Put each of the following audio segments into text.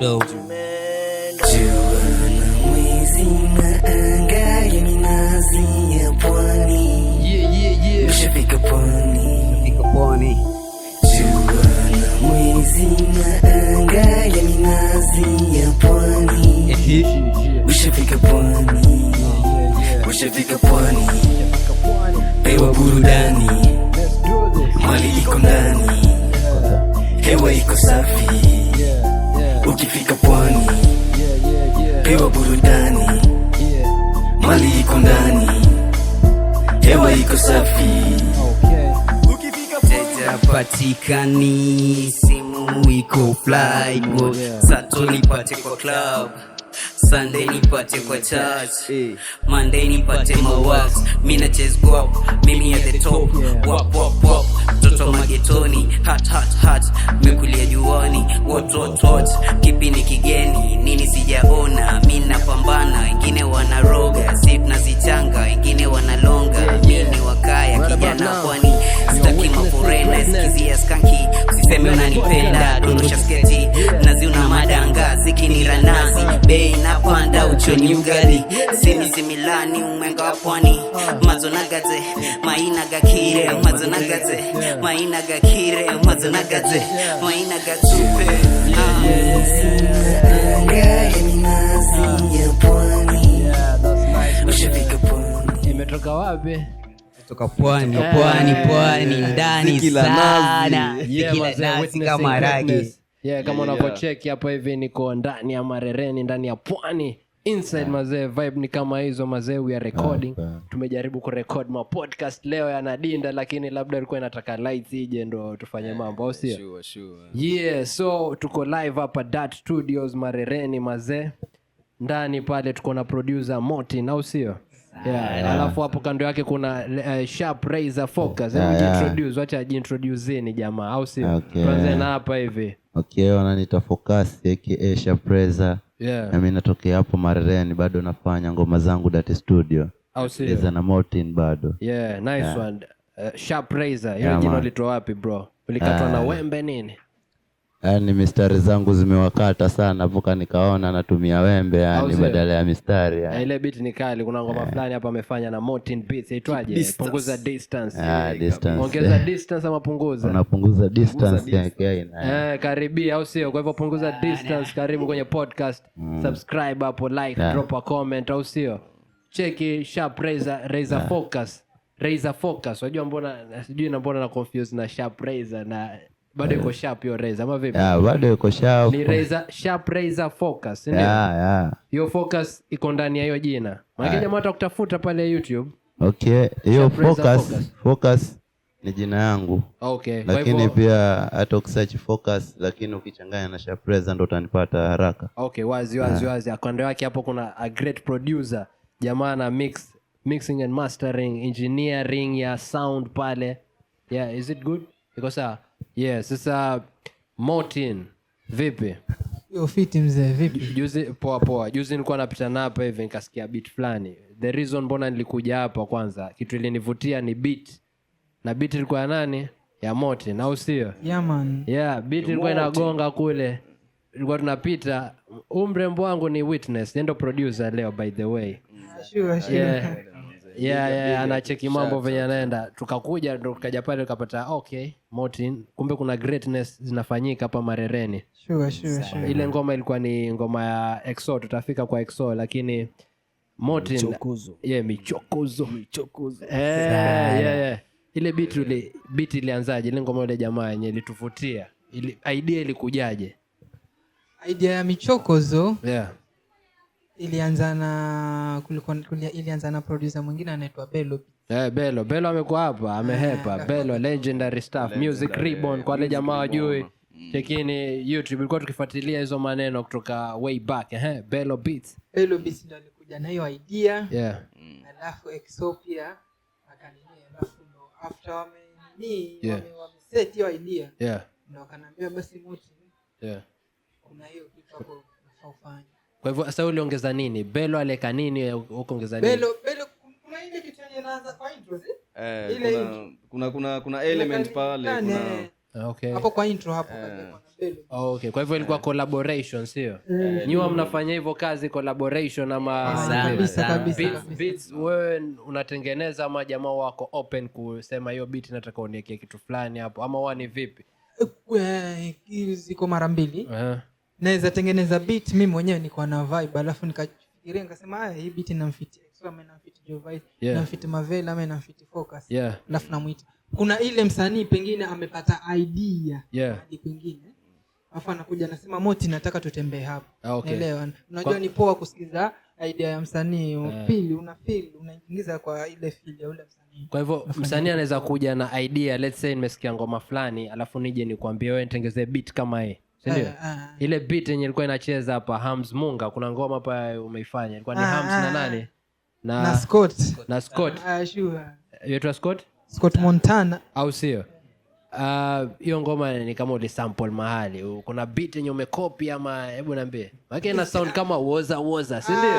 Flow. Jua na mwezi na anga ya minazi ya pwani. Yeah. Ushafika pwani. Fika pwani. Jua na mwezi na anga ya minazi ya pwani. Ushafika pwani. Ushafika pwani. Pewa burudani. Let's do this. Mali iko ndani. Hewa iko safi. Yeah. Ukifika pwani. Yeah. Pewa burudani. Yeah. Mali iko ndani. Hewa iko safi. Okay. Teja patikani, simu iko flight mode. Sato nipate kwa club, Sunday nipate kwa church, Monday nipate mawax. Mina chase guap, mimi at the top. Wap wap wap, toto magetoni, hot hot hot, mekulia juani. What what what, kipi ni kigeni, nini sijaona? Mina pambana, wengine wanaroga, si tunazichanga, wengine wanalonga. Mimi wakaya kijana pwani, sitaki maforena, sikizia skanki, usiseme unanipenda, dondosha sketi, nazi una madanga, zikini ranazi, bei napanda, uchoni ugali, simi similani, umwenga wa pwani, mazonagaze, maina gakire, mazonagaze, maina gakire, mazonagaze, maina gatupe. Ah. Anga ya minazi ya pwani. Yeah, that's nice. Ushafika pwani. Imetoka wapi? Toka pwani, pwani, pwani, ndani Ziki la sana. nazi. Yeah, Ziki la mazee, nazi witnessing kama ragi. greatness. Yeah, kama unavyocheki hapa hivi niko ndani ya Marereni, ndani ya pwani inside mazee, vibe ni kama hizo mazee, we are recording. Tumejaribu kurecord ma podcast leo yanadinda, lakini labda ilikuwa inataka lights ije ndo tufanye mambo, au sio? Sure. Yeah, so tuko live hapa Dat Studios Marereni mazee, ndani pale tuko na producer Motin, au sio? Yeah, alafu hapo kando yake kuna Sharp Razor Focus. Hebu jiintroduce, wacha ajiintroduce jamaa, au sio? Okay. Tuanze na hapa hivi. Okay, wananiita Focus aka Sharp Razor. Yeah. Na mimi natokea hapo Marereni, bado nafanya ngoma zangu Dat Studio. Au sio? Reza na Motin bado. Yeah, nice one. Sharp Razor, hiyo Yeah, jina man. ulitoa wapi bro? Ulikatwa na wembe nini? Yaani mistari zangu zimewakata sana mpaka nikaona natumia wembe Au yani sio? badala ya mistari yani. Ile beat ni kali. Kuna ngoma fulani hapa amefanya na Motin Beats, inaitwaje? Punguza distance. Ah, distance. Ongeza distance ama punguza? Unapunguza distance yake aina. Eh, karibia au sio? Kwa hivyo punguza distance, karibu kwenye podcast. Subscribe hapo, like, drop a comment au sio? Cheki Sharp Razor, Razor Focus. Razor Focus. Unajua mbona sijui na mbona na confuse na Sharp Razor na bado iko sharp hiyo Razor ama vipi? Yeah, bado iko sharp. Ni Razor, Sharp Razor Focus, si ndio? Yeah. Hiyo focus iko ndani ya hiyo jina. Maana jamaa watakutafuta pale YouTube. Okay, hiyo Sharp Razor Focus, Focus. Focus ni jina yangu. Okay. Kwa Lakini hivyo pia hata ukisearch Focus lakini ukichanganya na Sharp Razor ndo utanipata haraka. Okay, wazi wazi wazi. Kando yake hapo kuna a great producer. Jamaa na mixing and mastering, engineering ya sound pale. Yeah, is it good? Iko sawa? Yeah, sasa Motin, vipi? Yo, fiti mzee, vipi? Juzi poa poa. Juzi nilikuwa napita na hapa hivi nikasikia beat fulani. The reason mbona nilikuja hapa kwanza, kitu ilinivutia ni beat. Na beat ilikuwa ya nani? Ya Motin, au sio? Yeah, man. Yeah, beat ilikuwa inagonga kule. Ilikuwa tunapita. Huyu mrembo wangu ni witness, yeye ndo producer leo by the way. Sure. Yeah, anacheki mambo venye anaenda. Tukakuja ndo tukaja pale tukapata okay, Motin, kumbe kuna greatness zinafanyika hapa Marereni. Sure. Ile ngoma ilikuwa ni ngoma ya EXO, tutafika kwa EXO lakini Motin Michokozo. Yeah, michokozo. Michokozo. Yeah. Ile beat ilianzaje? Ile ngoma ile jamaa yenye ilituvutia. Ili, idea ilikujaje? Idea ya michokozo ilianza na producer mwingine anaitwa Bello. Belo, Belo amekuwa hapa, amehepa. Belo legendary stuff, Music Ribbon kwa wale jamaa wajui. Chekini YouTube, ilikuwa tukifuatilia hizo maneno kutoka way back, Belo Beats. Bello Beats ndo alikuja na hiyo idea. Yeah. Alafu EXO pia akanini, alafu ndo after wame nini, wameset hiyo idea. Ndo akaniambia basi Motin, kuna hiyo kitu hapo unafaa ufanye. Kwa hivyo sasa uliongeza nini? Belo aleka nini ukaongeza nini? Belo, Belo kuna ile kitu yenye inaanza kwa intro, si? Eh, Ile kuna element pale, Nane. kuna Okay. Hapo kwa intro hapo kaja kwa na Belo. Okay, kwa hivyo ilikuwa collaboration, sio? Nyiwa mnafanya hivyo kazi collaboration ama Sana, Kabisa, sana. kabisa. Beats, wewe unatengeneza ama jamaa wako open kusema hiyo beat nataka uniwekee kitu fulani hapo, ama huwa ni vipi? Ziko mara mbili. Naweza tengeneza beat mimi mwenyewe niko na vibe, alafu nikafikiria nikasema haya, hii beat inamfit XO ama inamfit Joe Vice, inamfit Mavela ama inamfit Focus. Alafu namuita. Kuna ile msanii pengine amepata idea hadi kwingine, alafu anakuja anasema Moti, nataka tutembee hapo. Naelewa. Unajua ni poa kusikiza idea ya msanii. Feel, una feel, unaingiza kwa ile feel ya ule msanii. Kwa hivyo msanii anaweza kuja na idea, let's say nimesikia ngoma fulani, alafu nije nikwambie wewe nitengezee beat kama hii, si ndio? Ile beat yenye ilikuwa inacheza hapa Hams Munga, kuna ngoma hapa umeifanya, ilikuwa ni Hams na nani? Na Scott. Na Scott. Sure. Yaitwa Scott? Scott Montana. Au sio? Hiyo ngoma ni kama ulisample mahali. Kuna beat yenye umekopi ama, hebu niambie. Maana ina sound kama woza woza, si ndio?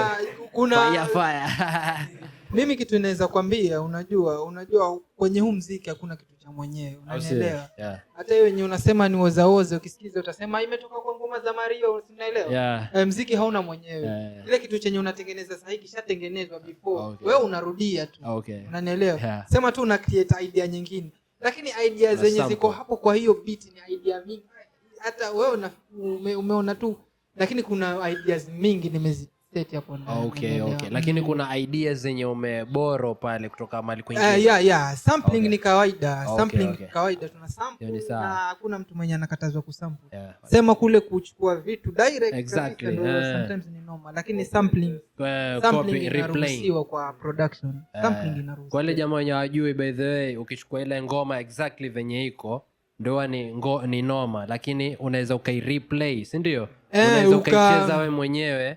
Kuna Fire fire. Mimi kitu naweza kwambia, unajua kwenye huu muziki hakuna kitu cha mwenyewe, unanielewa? Hata hiyo yenye unasema ni woza woza, ukisikiza utasema imetoka kwa ngoma za Mario, unaelewa? Muziki hauna mwenyewe. Ile kitu chenye unatengeneza sasa hivi kishatengenezwa before. Wewe unarudia tu. Unanielewa? Sema tu una create idea nyingine. Lakini idea Na zenye sample. ziko hapo kwa hiyo beat ni idea mingi. Hata wewe umeona tu, lakini kuna ideas mingi nimeziset hapo ndani. Unaelewa? Lakini kuna ideas zenye umeboro pale kutoka mahali kwingine. Yeah. Sampling ni kawaida. Sampling ni kawaida, tuna sample Hiyo ni sawa. na hakuna mtu mwenye anakatazwa kusample. Sema kule kuchukua vitu direct kabisa ndio sometimes ni noma, lakini sampling Copy, replay. inaruhusiwa kwa production. Sampling inaruhusiwa. Kwa wale jamaa wenye hawajui, by the way, ukichukua ile ngoma exactly venye iko ndio ni noma, lakini unaweza ukaireplay, si ndio? Unaweza ukaicheza wewe mwenyewe,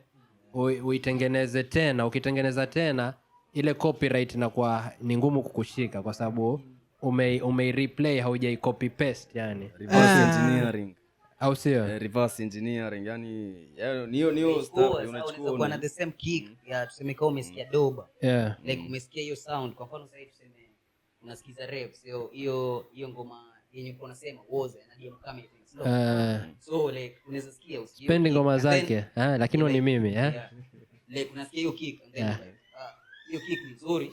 uitengeneze tena. Ukitengeneza tena ile copyright inakuwa ni ngumu kukushika kwa sababu umeireplay, haujai copy paste yani. Reverse engineering. Au sio? Reverse engineering, yani, yani, niyo, niyo Unachukua, step, sawa, unachukua unaweza kuwa na the same kick ya tuseme kama umesikia doba. Like umesikia hiyo sound, kwa mfano sasa hivi tuseme unasikiza rap, sio hiyo ngoma yenye uko unasema woza na DM kama hivi. So like unaweza sikia usikie Spendi kick, ngoma and then zake, lakini ni mimi, eh? Yeah. Like unasikia hiyo kick and then like, hiyo kick ni nzuri.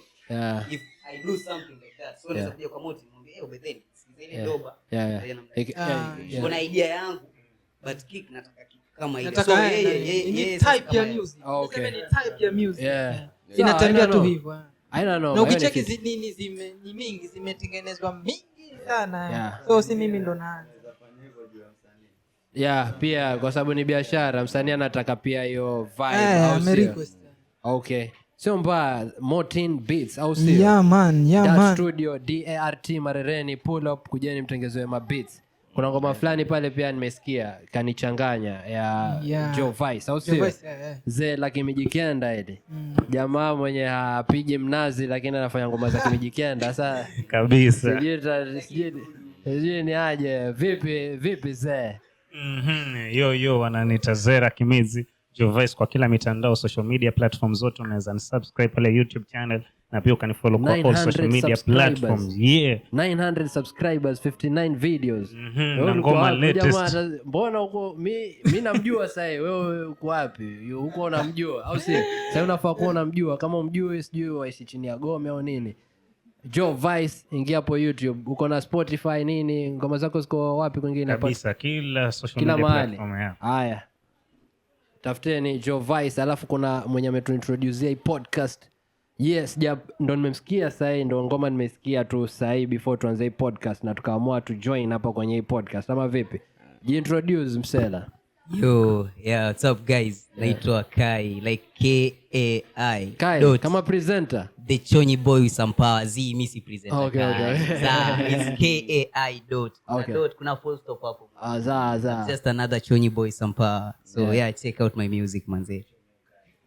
If I do something like that, so unaweza kuja kwa Moti mwambie, hey, Obedeni, sikiza ile doba. Then I'm like, Kuna idea yangu, but kick nataka kick kama ile. Nataka So, ni yeye type kama ya yeye. music. Niseme ni type ya music. Inatembea Sawa, tu I don't hivyo, know. I don't know, Na hiyo ni ukicheki kitu. nini ni mingi, zimetengenezwa mingi sana. So si mimi ndo naanza. Yeah, pia kwa sababu ni biashara, msanii anataka pia hiyo vibe, au sio? Ame request. Okay. Sio mbaya, Motin Beats, au sio? Yeah man, yeah Dart man. Studio, DART Marereni, pull up, kujeni mtengezewe ma beats. Kuna ngoma fulani pale pia nimesikia kanichanganya ya Joe Vice, au Joe sio? Vice, yeah, yeah. Zee la Kimijikenda ile. Jamaa mwenye hapigi mnazi lakini anafanya ngoma za Kimijikenda. Sasa kabisa. Sijui ni aje. Vipi, vipi zee? Yo, yo, wananiita Zera Kimizi, Joe Vice kwa kila mitandao, social media platform zote unaweza nisubscribe pale YouTube channel na pia ukanifollow kwa all social 900 media subscribers. platforms. Yeah. 900 subscribers, 59 videos. Wewe Na ulikuwa ngoma wapi latest. jamaa? Mbona uko, mi namjua sasa hivi. Wewe uko wapi? Uko unamjua au sio? Sasa unafaa kuwa unamjua. Kama umjui sijui waishi chini ya gome au nini. Joe Vice, ingia hapo YouTube. Uko na Spotify nini? Ngoma zako ziko wapi kwingine? Kabisa, kila social Kila media mahali. platform, yeah. Haya. Tafuteni Joe Vice, alafu kuna mwenye ametuintroduce hii podcast. Yes, ndo nimemsikia sasa hivi, ndo ngoma nimesikia tu sasa hivi before tuanze hii podcast na tukaamua tu join hapa kwenye hii podcast. Ama vipi? Jiintroduce msela. Yo, yeah, what's up guys? Naitwa Kai, like K A I. Kai, Dot. kama presenter. The Chonyi boy with some power. Z, mi si presenter. Okay, Kai. okay. Za, it's K A I dot. Kuna Okay. dot, kuna full stop hapo. Za, za. Just another Chonyi boy some power. So yeah, check out my music manze.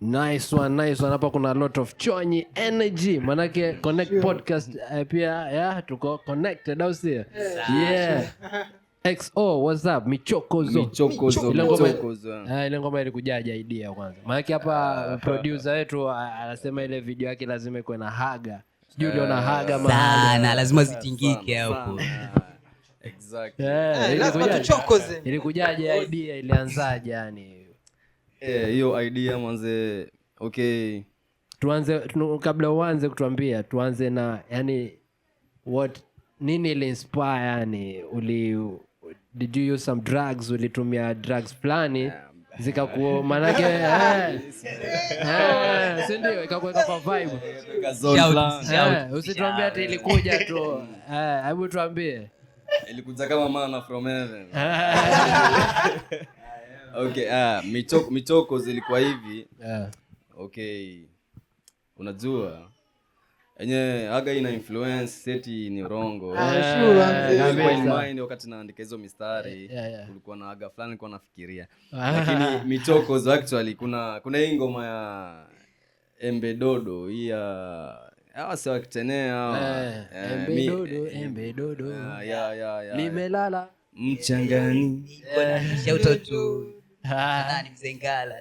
Nice one, nice one. Hapa kuna a lot of Chonyi energy. Manake Connect Podcast pia, yeah, tuko connected au sio? Yeah. XO, what's up? Michokozo. Michokozo, Ile michokozo. ngoma ilikujaje idea kwanza? Maana hapa producer wetu anasema ile video yake lazima ikuwe na haga. Sijui uliona haga ama haga. Sana, lazima zitingike hapo. Sana. Exactly. Lazima tuchokoze. Ilikujaje idea, ilianzaje yani? Hiyo idea manze, okay. Tuanze kabla uanze kutuambia, tuanze na yani what nini ili inspire yani, did you use some drugs, ulitumia drugs fulani zikakuwa manake si ndio ikakuweka kwa vibe. Usituambie ati ilikuja tu. Hebu tuambie. Ilikuja kama mana from heaven. Okay, michoko zilikuwa hivi. Okay. Unajua enye aga ina influence seti ni rongo. Sure, in mind wakati naandika hizo mistari kulikuwa na aga fulani nilikuwa nafikiria. Lakini michoko actually kuna hii ngoma ya Embe Dodo hii ya hawa si wakitenea Embe Dodo, Embe Dodo. Yeah. Nimelala mchangani. Shout out to nani, Mzengala.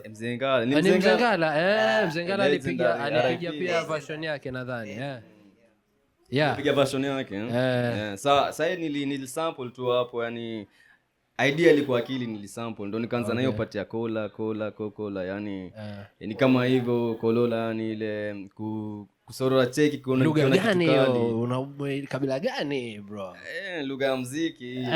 Mzengala. Ni Mzengala. Mzengala alipiga pia version yake nadhani. Yeah. Alipiga version yake. Sasa nilisample tu hapo yani idea ilikuwa akili nilisample ndio nikaanza nayo part ya kola kola kola yani ni kama hivyo kolola yani ile kusorora cheki kuona lugha gani hiyo, una kabila gani bro? Lugha ya muziki.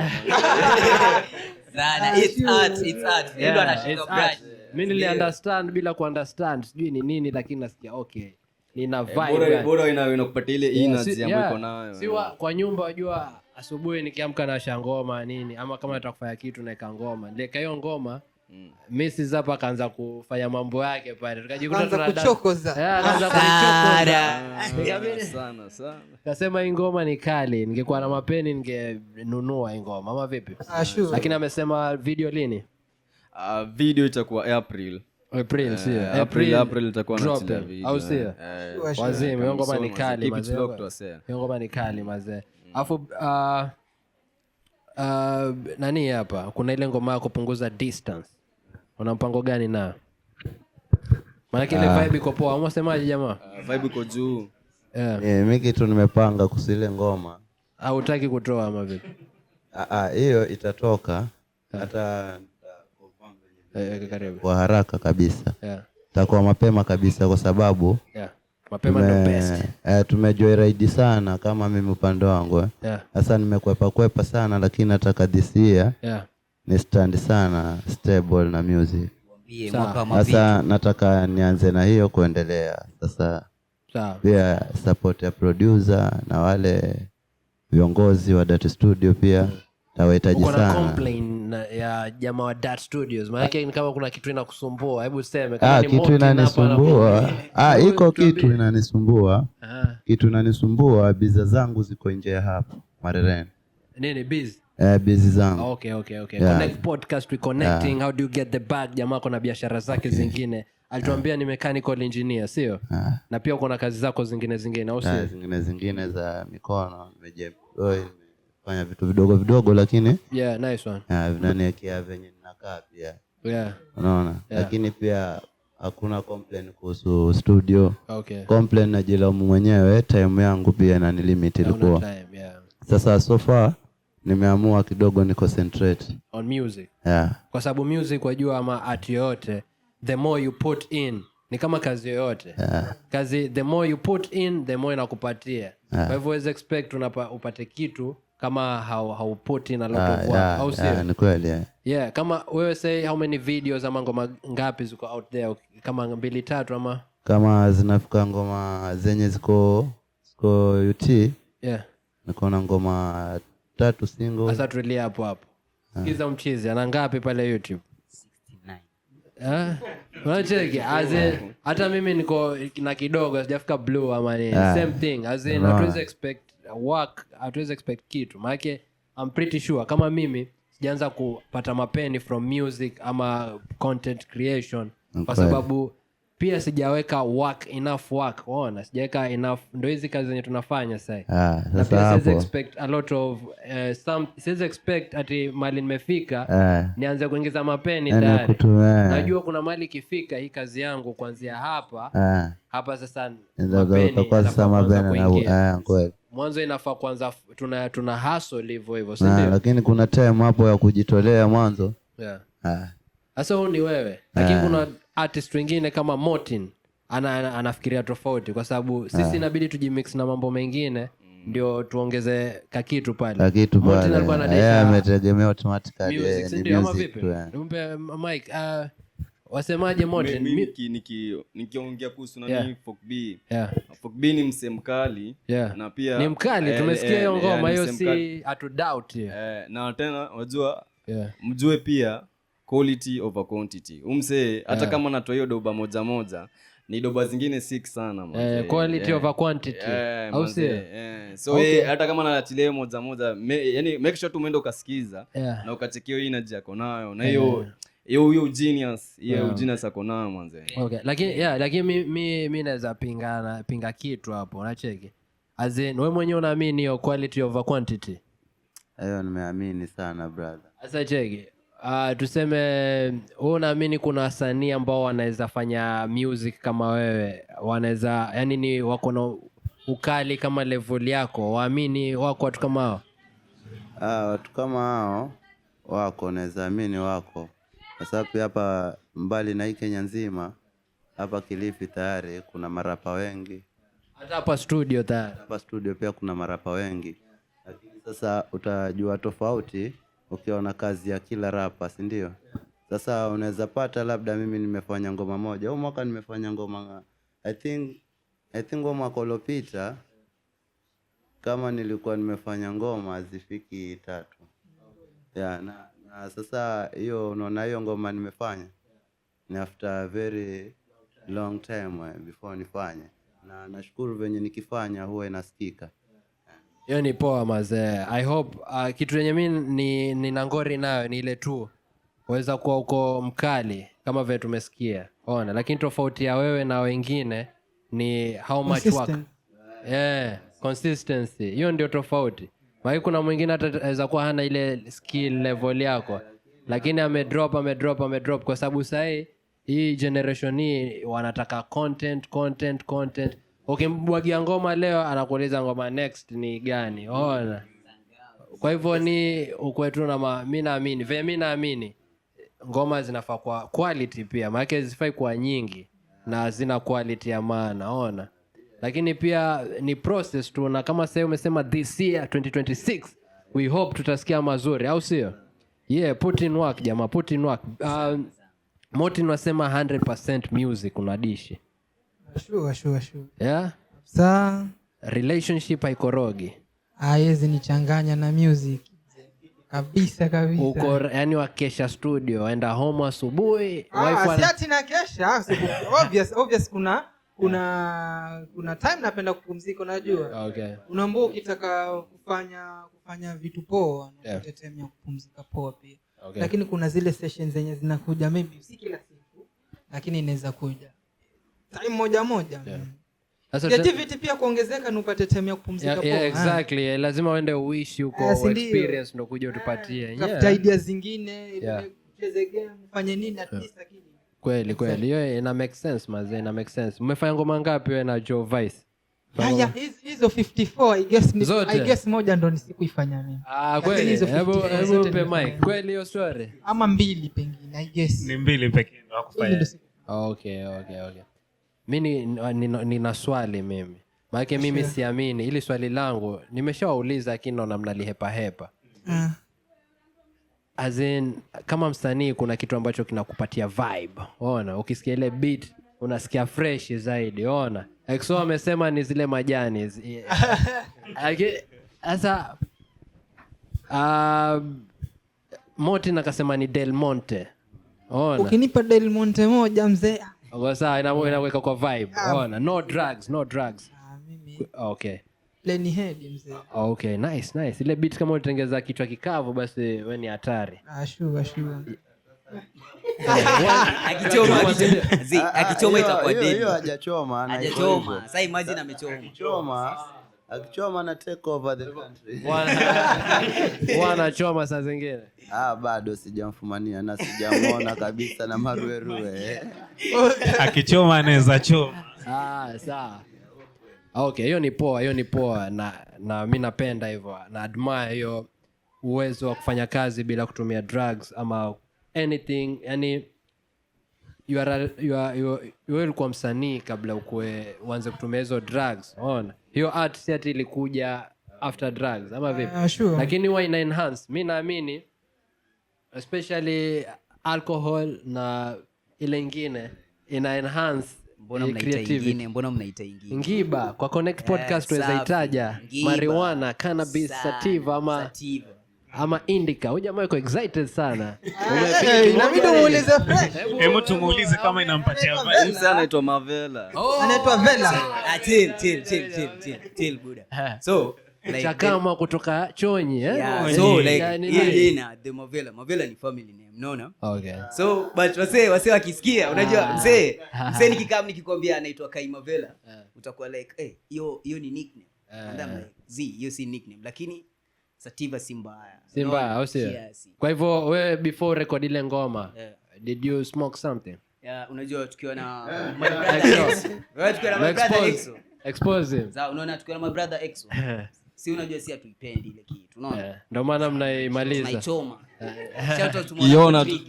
Sana, it's art, it's art. Ndio anashika brush. Mimi nili understand bila ku understand sijui ni nini lakini nasikia okay nina vibe. Bora inakupatia ile energy ambayo iko nayo. Si kwa nyumba unajua asubuhi nikiamka na shangoma nini ama kama nataka kufanya kitu naika ngoma. Nileka hiyo ngoma. Mrs hapa akaanza kufanya mambo yake pale. Tukajikuta tunachokoza. Akaanza kuchokoza. Sana sana. Kasema hii ngoma ni kali. Ningekuwa na mapeni ningenunua hii ngoma. Ama vipi? Sure. Lakini amesema video lini? Video itakuwa April. April, sio. April itakuwa na video. Au sio? Wazee, hiyo ngoma ni kali mazee. Hiyo ngoma ni kali mazee. Afu nani hapa? Kuna ile ngoma ya kupunguza distance. Una mpango gani na? Maana ile vibe iko poa. Unasemaje jamaa? Vibe iko juu. Mimi kitu nimepanga kusile ngoma. Au hutaki kutoa ama vipi? Hiyo itatoka hata karibu. Kwa haraka kabisa. Itakuwa mapema kabisa kwa sababu mapema ndio best. Tumejoyride sana kama mimi upande wangu. Sasa nimekwepa sana lakini nataka this year. Ni stand sana stable na music. Sasa nataka nianze na hiyo kuendelea. Sasa pia support ya producer na wale viongozi wa Dat Studio pia tawahitaji sana. Kuna complaint ya jamaa wa Dat Studios. Maana yake ni kama kuna kitu inakusumbua. Hebu sema kama ni kitu inanisumbua. Iko kitu inanisumbua. Kitu inanisumbua, biza zangu ziko nje ya hapa Marereni. Nini biz? Bizi zangu. Okay. Connect podcast, we connecting. How do you get the bag? Jamaa kuna biashara zake zingine. Alituambia ni mechanical engineer, sio? Na pia uko na kazi zako zingine au sio? Zingine za mikono, nimejiemploy, nimefanya vitu vidogo vidogo lakini nice one. Vinaniwekea venye ninakaa pia. Unaona? Lakini pia hakuna complaint kuhusu studio. Complaint najilaumu mwenyewe, time yangu pia inanilimit ilikuwa. Sasa so far nimeamua kidogo ni concentrate on music. Kwa sababu music wajua ama art yote, the more you put in ni kama kazi yoyote. Kazi the more you put in the more inakupatia. Kwa hivyo huwezi expect upate kitu kama how put in a lot of work. Au sio? Ni kweli. Kama wewe say how many videos ama ngoma ngapi ziko out there? Kama 2 3 ama kama zinafika ngoma zenye ziko UT. Niko na ngoma 3 single. Sasa tulia hapo. Sikiza mchizi ana ngapi pale YouTube? 69. Unacheki as in hata mimi niko na kidogo sijafika blue ama nini. Same thing as in hatuwezi expect work, hatuwezi expect kitu. Maana I'm pretty sure kama mimi sijaanza kupata mapeni from music ama content creation kwa sababu pia sijaweka work enough work. Unaona, sijaweka enough, ndio hizi kazi zenye tunafanya sasa. Sasa hapo expect a lot of some siwezi expect ati mali nimefika nianze kuingiza mapeni tayari. Najua kuna mali ikifika hii kazi yangu kuanzia hapa hapa sasa mapeni na kweli. Mwanzo inafaa kwanza tuna hustle hivyo hivyo, si ndio? Lakini kuna time hapo ya kujitolea mwanzo. Yeah. Sasa huyu ni wewe. Lakini kuna artist wengine kama Mortin anafikiria tofauti, kwa sababu sisi inabidi tujimix na mambo mengine ndio tuongeze kakitu pale. Kakitu pale. Yeye ametegemea automatically music, si ndio? Ama vipi? Nimpe mic. Wasemaje Mortin? Mimi nikiongea kuhusu nani Folk B. Folk B ni msee mkali na pia ni mkali, tumesikia hiyo ngoma hiyo, si atu doubt. Na tena unajua mjue pia quality over quantity. Umsee hata kama anatoa hiyo doba moja moja, ni doba zingine sick sana manze. Quality over quantity. Au si? So hata kama anaachilia moja moja, yani make sure tu umeenda ukasikiza na ukachekio hii energy yako nayo na hiyo hiyo genius, hiyo genius ako nayo manze. Okay, lakini lakini mimi naweza pinga kitu hapo, unacheki. As in wewe mwenyewe unaamini hiyo quality over quantity? Hiyo nimeamini sana brother. Sasa cheki. Tuseme wewe unaamini kuna wasanii ambao wanaweza fanya music kama wewe, wanaweza yani ni wako na ukali kama level yako, waamini wako watu kama hao? Watu kama hao wako, naweza amini wako. Kwa sababu hapa mbali na hii Kenya nzima, hapa Kilifi tayari kuna marapa wengi. Hata hapa studio tayari. Hapa studio pia kuna marapa wengi. Lakini sasa utajua tofauti ukiona kazi ya kila rapa, si ndio? Sasa unaweza pata labda mimi nimefanya ngoma moja. Huu mwaka nimefanya ngoma, I think mwaka uliopita kama nilikuwa nimefanya ngoma zifiki 3. Yeah, na sasa hiyo unaona hiyo ngoma nimefanya ni after a very long time before nifanye. Na nashukuru venye nikifanya huwa inasikika. Hiyo ni poa mazee. I hope kitu yenye mimi ni nangori nayo ni ile tu waweza kuwa uko mkali kama vile tumesikia. Ona, lakini tofauti ya wewe na wengine ni how much work. Yeah, consistency. Hiyo ndio tofauti. Maana kuna mwingine hata anaweza kuwa hana ile skill level yako, lakini ame drop kwa sababu sasa hii generation hii wanataka content. Ukimbwagia ngoma leo anakuuliza ngoma next ni gani. Ona. Kwa hivyo ni ukwetu na mimi naamini, vile mimi naamini ngoma zinafaa kwa quality pia, maana zifai kwa nyingi na zina quality ya maana. Ona. Lakini pia ni process tu, na kama sasa umesema this year 2026 we hope tutasikia mazuri, au sio? Yeah, put in work jamaa, put in work. Mortin wasema 100% music unadishi. Sure. Yeah? Sa relationship haikorogi. Haiwezi nichanganya na music. Kabisa. Uko yani wakesha studio, enda home asubuhi, wife si ati na kesha, obvious kuna time napenda kupumzika, unajua. Okay. Unaambiwa ukitaka kufanya vitu poa, unapata time ya kupumzika poa pia. Okay. Lakini kuna zile sessions zenye zinakuja maybe si kila siku, lakini inaweza kuja time moja moja. Yeah. Creativity pia kuongezeka na upate time ya kupumzika poa. Yeah, exactly. Lazima uende uishi huko, experience ndio kuja utupatie. Tafuta ideas zingine, ucheze game, ufanye nini at least akili. Kweli. Hiyo ina make sense mazee, ina make sense. Mmefanya ngoma ngapi wewe na Joe Vice? Yeah, hizo 54 I guess ni, I guess moja ndo nisikuifanya mimi. Kweli. Hebu mpe mic. Kweli hiyo story? Ama mbili pengine, I guess. Ni mbili pekee ndo hakufanya. Okay. Mimi nina swali mimi. Maana mimi siamini ili swali langu nimeshawauliza lakini naona mnalihepa hepa. As in kama msanii kuna kitu ambacho kinakupatia vibe. Unaona, ukisikia ile beat unasikia fresh zaidi. Unaona? Exo amesema ni zile majani. Sasa Mortin akasema ni Del Monte. Unaona? Ukinipa Del Monte moja mzee. Kwa sawa inaweka kwa vibe. Unaona? No drugs. Mimi. Okay. Lenny Head mzee. Okay, nice. Ile beat kama utengeza kichwa kikavu basi wewe ni hatari. Sure. Akichoma itakuwa dead. Hiyo hajachoma, hajachoma. Sasa imagine amechoma. Akichoma na take over the country. Wanachoma saa zingine. Bado sijamfumania na sijamuona kabisa na maruerue. Akichoma anaweza choma. Sawa. Okay, hiyo ni poa, hiyo ni poa, na mi napenda hivyo, na admire hiyo uwezo wa kufanya kazi bila kutumia drugs ama anything. Yani you are, you are, you, you ulikuwa msanii kabla ukue uanze kutumia hizo drugs. Unaona, hiyo art si ati ilikuja after drugs ama vipi? Sure. Lakini huwa ina enhance. Mi naamini especially alcohol na ile ingine ina enhance Mbona mnaita creativity. ingine? Mbona mnaita ingine? Ngiba kwa Connect Podcast tuweza Safi. itaja Ngiba. marijuana, cannabis Sana. sativa ama Sativa. ama indica. Huyu jamaa yuko excited sana. Inabidi umuulize fresh. Hebu tumuulize kama inampatia vibe. Msee anaitwa Mavela. Anaitwa Vela. Chill, chill, chill, chill, chill, chill, buda. So, like, Chakama kutoka Chonyi, eh? Yeah, so like Yani hii nani? jina the Mavela, Mavela ni family name, unaona? Okay. So but wasee wakisikia, unajua msee nikikaa nikikwambia anaitwa Kai Mavela, utakuwa like hiyo ni nickname. And I'm like, Z, hiyo si nickname, lakini sativa si mbaya. Si mbaya, au sio? Kiasi. Kwa hivyo wewe before record ile ngoma, Yeah. did you smoke something? Yeah, unajua tukiwa na my brother Exo. Wewe tukiwa na my brother Exo. Expose him. Sawa, unaona tukiwa na my brother Exo. Si unajua si hatuipendi ile kitu, unaona? Yeah. Ndio maana mnaimaliza. Tunaichoma. Shout out to Kiona Mwana tu.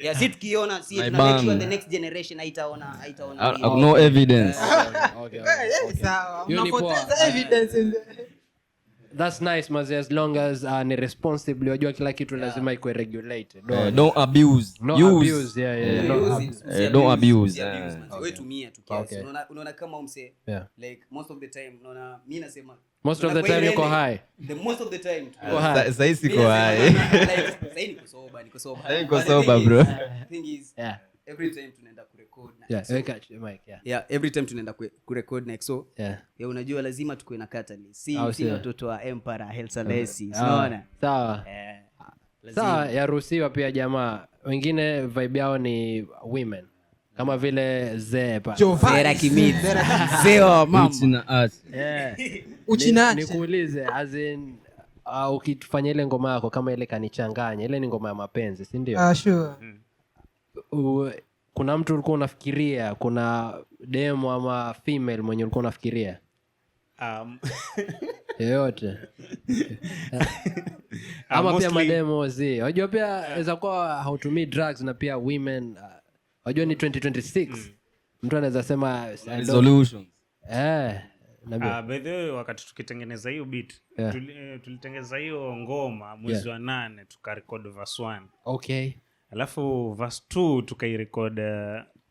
Yeah, si tukiona, si My tuna make sure band. the next generation haitaona hiyo. No evidence. Okay, Eh, sawa. Hiyo ni poa. Mnapoteza evidence in the That's nice, maze, as long as ni responsibly, wajua kila kitu lazima ikuwe regulated. Don't abuse. No Use. abuse, yeah, yeah, no Use abuse. it. Don't abuse, Usi abuse, manze. Wewe tumia tu kiasi. Okay. Unaona kama mse, Yeah. like most of the time unaona mimi nasema Most of the unaona kwa time ile yuko rende, high. The most of the time tuko Yuko high. Sasa siko Mimi high. nasema, like, sasa niko sober, niko sober. Sasa niko But the sober, thing bro. thing is, Yeah. every time tunaenda kurecord na Yeah, Exo. weka mic, yeah. Yeah, every time tunaenda kurecord na Exo. Yeah. Yeah, unajua lazima tukue na catalyst. Si Au si sio? watoto wa Emperor Haile Selassie, unaona? Sawa. Lazima. Sawa, yaruhusiwa pia jamaa. Wengine vibe yao ni women. Kama vile Zee pa. Zera Kimiti. Mzee wa mama. Uchi na art. Yeah. Uchinache. Nikuulize, as in ukifanya ile ngoma yako kama ile kanichanganya, ile ni ngoma ya mapenzi, si ndio? Sure. Kuna mtu ulikuwa unafikiria, kuna demo ama female mwenye ulikuwa unafikiria? Yeyote. Ama pia mademo zi. Unajua pia inaweza kuwa hautumii drugs na pia women, unajua ni 2026. Mtu anaweza sema Resolutions. By the way, wakati tukitengeneza hiyo beat, Yeah. tulitengeneza hiyo ngoma mwezi wa 8 tukarecord verse 1. Okay. Alafu verse 2 tukairecord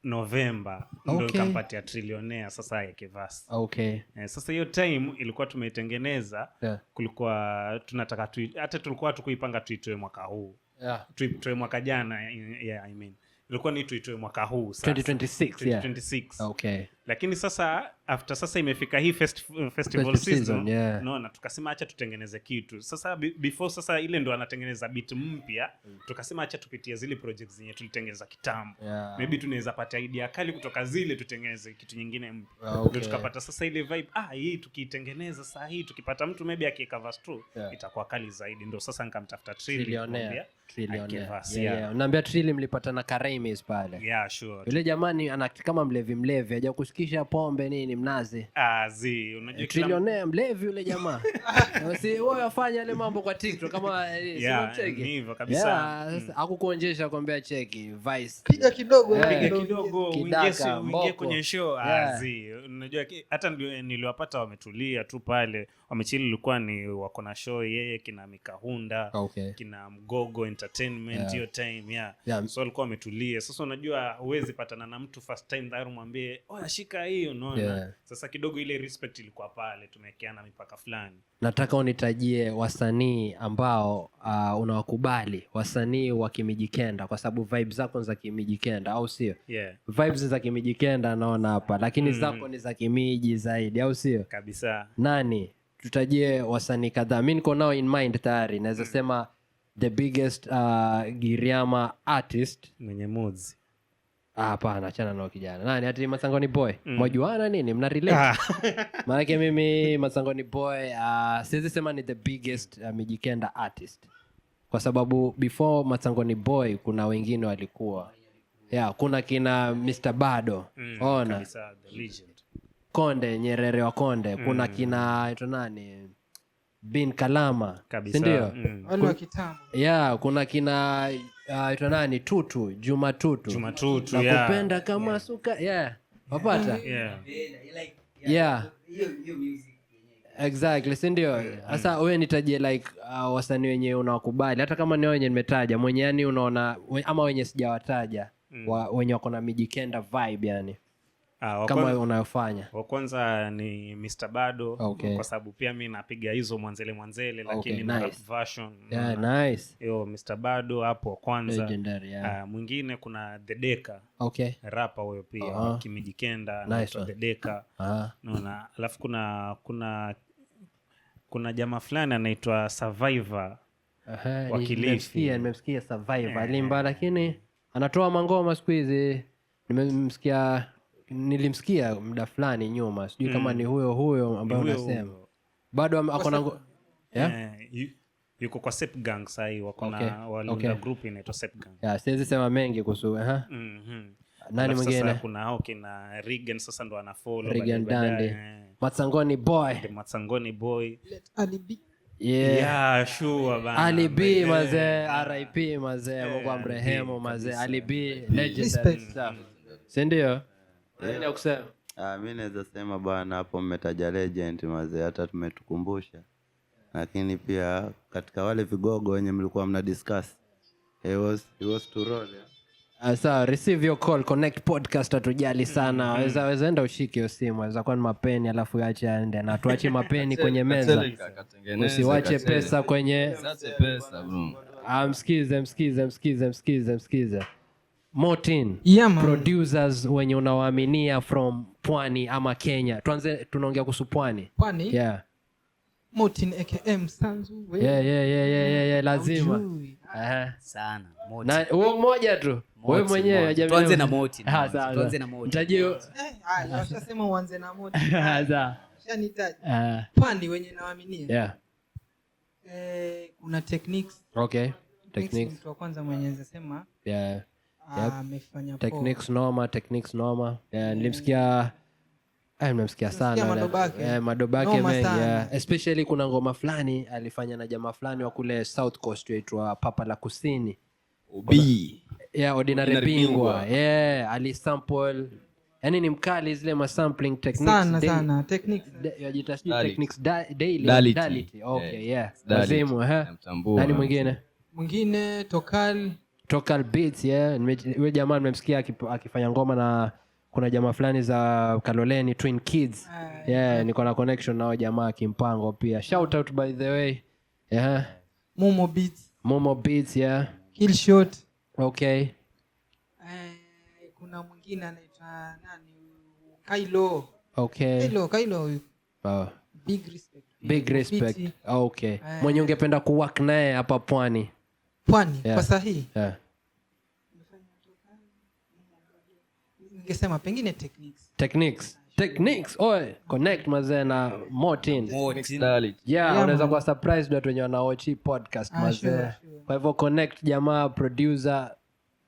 November, ndio Okay. nikampatia Trillionaire sasa yake verse. Okay. Sasa hiyo time ilikuwa tumeitengeneza, Yeah. kulikuwa tunataka hata tulikuwa tukuipanga tuitoe mwaka huu. Yeah. Tuitoe mwaka jana, yeah, I mean. Ilikuwa ni tuitoe mwaka huu sasa. 2026, yeah. 2026. Okay. Lakini sasa after sasa imefika hii festival Festival season, season, yeah. Unaona, tukasema acha tutengeneze kitu. Sasa before sasa ile ndo anatengeneza beat mpya, tukasema acha tupitie zile projects zenye tulitengeneza kitambo. Yeah. Maybe tunaweza pata idea kali kutoka zile tutengeneze kitu nyingine mpya. Okay. Ndio tukapata sasa ile vibe, hii tukiitengeneza saa hii tukipata mtu maybe akiweka verse 2, Yeah. itakuwa kali zaidi. Ndio sasa nikamtafuta Trilly, Trillionaire. nikamwambia Trillionaire. akiweka verse, Yeah, yeah. yeah. Unaambia Trilly mlipatana Karaimis pale. Yeah, sure. Yule jamani ana kama mlevi mlevi, hajakushikisha pombe nini mnazi. Zi, unajua kila Trillionaire mlevi yule jamaa. Si wewe afanya yale mambo kwa TikTok kama si Yeah, unamcheki? ni hivyo kabisa. Yeah, sasa hakukuonjesha kwambia cheki Vice. Piga kidogo, Yeah. Piga kidogo, Kidaka, uingie mboko. kwenye show. Yeah. Zi, unajua hata niliwapata wametulia tu pale. Wamechili ilikuwa ni wako na show yeye kina Mikahunda, Okay. kina Mgogo Entertainment hiyo time, yeah. Yeah. So walikuwa wametulia. Sasa unajua huwezi patana na mtu first time tayari umwambie, "Oya, shika hii," unaona? Yeah. Sasa kidogo ile respect ilikuwa pale, tumewekeana mipaka fulani. Nataka unitajie wasanii ambao unawakubali, wasanii wa Kimijikenda, kwa sababu vibes zako ni za Kimijikenda, au sio? Yeah. Vibes za Kimijikenda naona hapa, lakini zako ni za Kimiji zaidi, au sio? Kabisa. Nani? Tutajie wasanii kadhaa. Mimi niko nao in mind tayari. Naweza sema the biggest Giriama artist mwenye moods. Hapana, achana nao kijana. Nani ati Masangoni Boy? Mwajuana nini? Mna relate? Maana mimi Masangoni Boy siwezi sema ni the biggest Mijikenda artist. Kwa sababu before Masangoni Boy kuna wengine walikuwa. Yeah, kuna kina Mr. Bado. Ona. Kabisa, the legend. Konde, Nyerere wa Konde. Kuna kina aitwa nani? Bin Kalama. Kabisa. Si ndio? Wale wa kitambo. Yeah, kuna kina aitwa nani? Tutu, Juma Tutu. Juma Tutu, Nakupenda kama suka. Yeah. Wapata? Yeah. Yeah. Exactly, si ndio? Sasa wewe nitajie like wasanii wenye unawakubali, hata kama ni wenye nimetaja, mwenye yani unaona ama wenye sijawataja, wenye wako na Mijikenda vibe yani. Kama unayofanya. Wa kwanza ni Mr. Bado, Okay. kwa sababu pia mimi napiga hizo mwanzele, lakini nice. rap version. Yeah, nice. Yo, Mr. Bado hapo wa kwanza. Legendary, yeah. Mwingine kuna The Deka. Okay. Rapper huyo pia, Kimijikenda, Nice anaitwa one. The Deka. Unaona, alafu kuna jamaa fulani anaitwa Survivor. Wa Kilifi. Nimemsikia Survivor alimba, lakini anatoa mangoma siku hizi. Nilimsikia muda fulani nyuma, sijui kama ni huyo huyo ambaye Huyo unasema. huyo. Bado ako na yeah? Yuko kwa Sep Gang sasa hivi, wako na Okay. waliunda Okay. group inaitwa Sep Gang. Yeah, siwezi sema mengi kuhusu, aha. Nani Alafu sasa mwingine? kuna hao kina Regan sasa ndo ana follow Regan baadaye, Dandy. baadaye. Matsangoni boy. The Matsangoni boy. Let Ali B. Yeah. Yeah, sure bana. Ali B, Yeah. mazee, RIP mazee, Mungu amrehemu mazee. Ali B, legendary Respect. stuff. Si ndio? Nini ya kusema? Mi naweza sema bwana, hapo mmetaja legend mazee, hata tumetukumbusha. Lakini pia katika wale vigogo wenye mlikuwa mna discuss, he was to roll, yeah. Sawa, receive your call, Connect Podcast, hatujali sana. Weza enda ushike hiyo simu, weza kuwa ni mapeni alafu iache aende, na tuache mapeni kwenye meza. Katengeneze, Usiwache katele. pesa kwenye Usiache pesa, bro. Msikize, msikize, msikize, msikize, msikize. Motin, Yeah, man. producers wenye unawaaminia from Pwani ama Kenya. Tuanze, tunaongea kuhusu Pwani. Pwani? Yeah. Motin aka Msanzu, we. Yeah, yeah, yeah, yeah, yeah, yeah, lazima. Ujui. Aha. Sana, Motin. Na huo mmoja tu. Wewe Motin, mwenyewe Motin. hajamini. Tuanze na Motin, Motin. Sawa, Tuanze sawa. na Motin. Mtajie. Haya, washasema uanze na Motin. Sawa. Washanitaja. Pwani wenye nawaaminia. Yeah. Kuna Techniques. Okay. Techniques Techniques. mtu wa kwanza mwenye anaweza sema, Yeah. Yep. amefanya poa. Techniques noma, Techniques noma. Yeah, nilimsikia, nimemsikia Nimemsikia sana. Madobake. Madobake Noma mengi, sana. yeah. Especially kuna ngoma fulani alifanya na jamaa fulani wa kule South Coast yaitwa Papa la Kusini. Obi. Yeah, Ordinary Ordinary Bingwa. Bingwa. Yeah, alisample. Yaani ni mkali zile ma sampling techniques. Sana, sana, techniques. Yajiita sijui Dality. techniques daily, Dality. Dality. Okay, Yeah. yeah. Dality. Wazimu, eh? Namtambua. Nani mwingine? Mwingine Tokal. Tokal Beats, yeah. Huyo jamaa nimemsikia akifanya ngoma na kuna jamaa fulani za Kaloleni Twin Kids. Yeah, niko na connection nao jamaa kimpango pia. Shout out by the way. Yeah. Momo Beats. Momo Beats, yeah. Kill Shot. Okay. Kuna mwingine anaitwa nani? Kailo. Okay. Kailo. Wow. Big respect. Big respect. Fiti. Okay. Mwenye ungependa kuwork naye hapa Pwani? Pwani, Yeah. kwa sahihi. Yeah. Ningesema pengine Techniques. Techniques. Techniques. Oi, connect mazee na Motin. Motin. Dality. Yeah, Yeah, unaweza man. kuwa surprised watu wenye wanaochi podcast mazee. Sure, sure. Kwa hivyo connect jamaa producer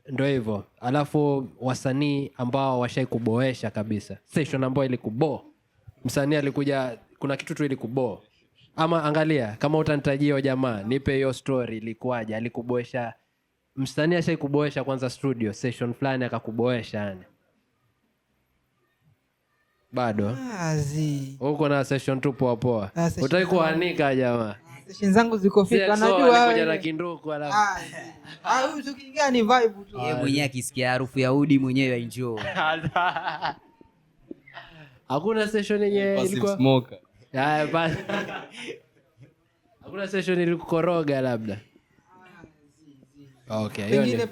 ndio hivyo. Alafu wasanii ambao washai kuboesha kabisa. Session ambayo ilikubo. Msanii alikuja kuna kitu tu ilikubo. Ama angalia kama utanitajia hiyo jamaa, nipe hiyo story ilikuwaje, alikuboesha. Msanii ashai kuboesha kwanza studio session fulani akakuboesha yani. Bado? Azi. Uko na session tu poa poa. Session Hutaki kuanika jamaa. Session zangu ziko fit, CXO anajua alikuja wewe. na kinduku alafu. Huyu tukiingia ni vibe tu. Yeye mwenyewe akisikia harufu ya udi mwenyewe enjoy. Hakuna session yenye Passive ilikuwa smoker. Haya, basi. Hakuna session ilikukoroga labda. Okay, hiyo ni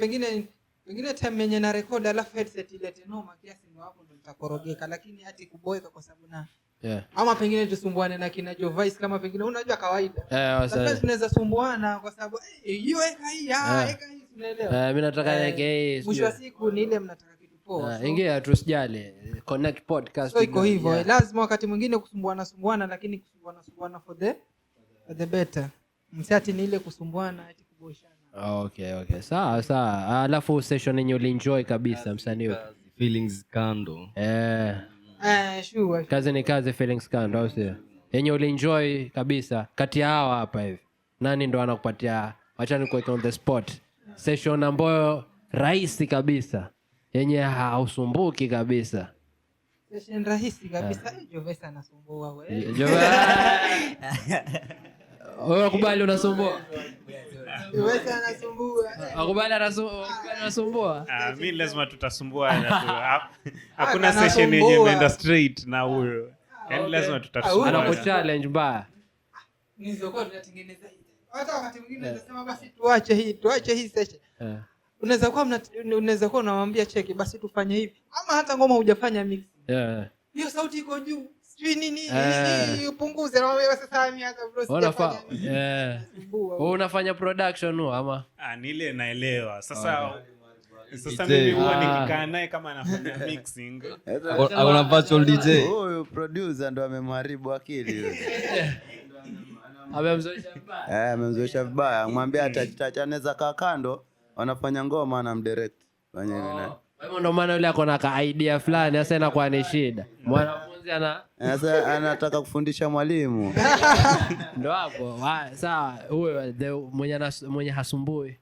Pengine time yenye na record alafu headset ilete noma kiasi ndo hapo ndo nitakorogeka, lakini hati kuboeka kwa sababu na Yeah. Ama pengine tusumbuane na kina Jovice kama pengine unajua kawaida. Wasa- Sometimes tunaweza sumbuana kwa sababu, hiyo eka hii, eka hii, tunaelewa. Mimi nataka niweke hii, Mwisho wa sijui. siku ni ile mnataka kitu poa. Ingia tu usijali. Connect podcast. So iko hivyo. Yeah. Lazima wakati mwingine kusumbuana sumbuana, lakini kusumbuana sumbuana for the better. Msiati ni ile kusumbuana eti kuboeshana. Okay, okay. Sawa, sawa. Alafu session yenye ulienjoy kabisa msanii wetu. Feelings kando. Sure. Kazi ni kazi, feelings kando, au sio? Yenye ulienjoy kabisa kati ya hawa hapa hivi, nani ndo anakupatia, wacha nikuweke on the spot, session ambayo rahisi kabisa yenye hausumbuki kabisa? Session rahisi kabisa. Jovesa anasumbua wewe. Wewe kubali unasumbua? Jovesa anasumbua. Akubali anasumbua? Mi lazima tutasumbua. Hakuna session yenye imeenda straight na huyo. Yaani lazima tutasumbua. Anakuchallenge mbaya. Nizokuwa tunatengeneza hii. Hata wakati mwingine unasema basi tuache hii session. Unaweza kuwa unamwambia cheki basi tufanye hivi. Ama hata ngoma hujafanya mix. Hiyo sauti iko juu. Sijui nini, upunguze. Na wewe sasa mimi hata bro sijafanya. Wewe unafanya production huo ama? Ni ile naelewa. Sasa mimi huwa nikikaa naye kama anafanya mixing. Una virtual DJ. Huyu producer ndo amemharibu akili yule. Amemzoesha vibaya. Amemzoesha vibaya. Mwambie atachaneza kaa kando, wanafanya ngoma anamdirect. Fanya hivi na. Kwa hivyo ndo maana yule ako na ka idea fulani sasa inakuwa ni shida. Mwanafunzi sasa anataka kufundisha mwalimu. Ndo hapo. Sawa, huyo mwenye hasumbui.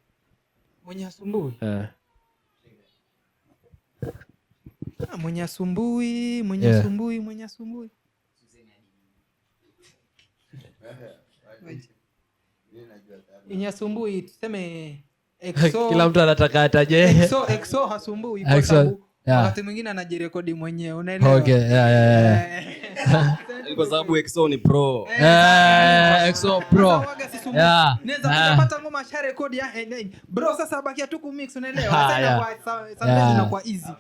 Mwenye hasumbui? Mwenye hasumbui, mwenye hasumbui, mwenye hasumbui. Mwenye hasumbui tuseme Exo. Kila mtu anataka ataje. Exo hasumbui kwa sababu wakati mwingine anajirekodi mwenyewe, unaelewa? Okay, yeah. Kwa sababu Exo ni pro. Exo pro. Yeah. Naweza kupata ngoma sha rekodi ya bro, sasa bakia tu ku mix, unaelewa? Sasa inakuwa sometimes inakuwa easy.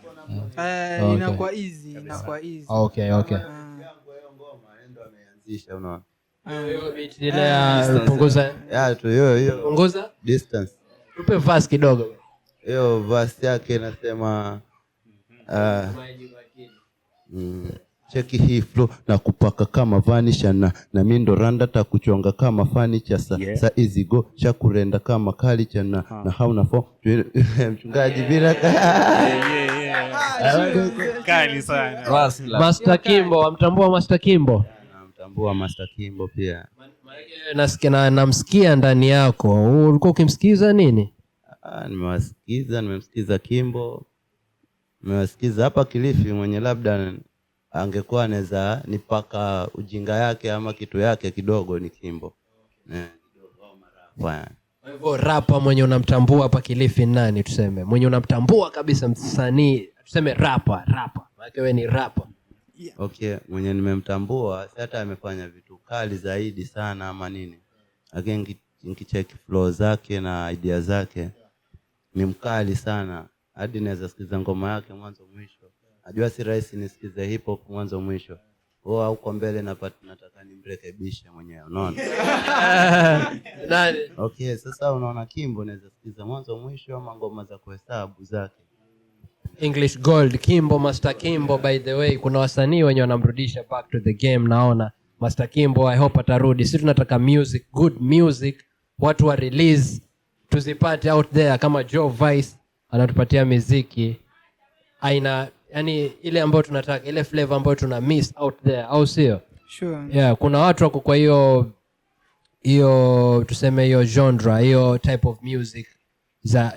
Inakuwa easy, inakuwa easy. Okay. Yangu hiyo ngoma ndio ameanzisha, unaona. Hiyo beat ile ya punguza. Ya tu hiyo hiyo. Punguza distance. Tupe verse kidogo. Hiyo verse yake inasema cheki hii flow na kupaka kama vanisha na mimi ndo randa takuchonga kama furniture sa easy go cha kurenda kama culture na hauna fo mchungaji bila kali sana. Master Kimbo, amtambua Master Kimbo? Namtambua Master Kimbo pia. Nasikia na namsikia ndani yako. Ulikuwa ukimsikiza nini? Nimewasikiza, nimemsikiza Kimbo. Nimewasikiza hapa Kilifi, mwenye labda angekuwa anaweza nipaka ujinga yake ama kitu yake kidogo ni Kimbo. Kidogo. Kwa hivyo rapa mwenye unamtambua hapa Kilifi nani tuseme? Mwenye unamtambua kabisa msanii, tuseme rapa. Maana wewe ni rapa. Yeah. Okay, mwenye nimemtambua si hata amefanya vitu kali zaidi sana ama nini. Lakini nikicheck flow zake na idea zake ni mkali sana. Hadi naweza sikiza ngoma yake mwanzo mwisho. Najua si rahisi nisikize hip hop mwanzo mwisho. Wao huko mbele nataka nimrekebishe mwenyewe, unaona? Nani? Okay, sasa unaona Kimbo naweza sikiza mwanzo mwisho ama ngoma za kuhesabu zake. English Gold, Kimbo, Master Kimbo, by the way, kuna wasanii wenye wanamrudisha back to the game naona. Master Kimbo, I hope atarudi. Sisi tunataka music, good music, watu wa release tuzipate out there kama Joe Vice anatupatia muziki aina, yani ile ambayo tunataka, ile flavor ambayo tuna miss out there, au sio? Sure. Yeah, kuna watu wako kwa hiyo tuseme hiyo genre, hiyo type of music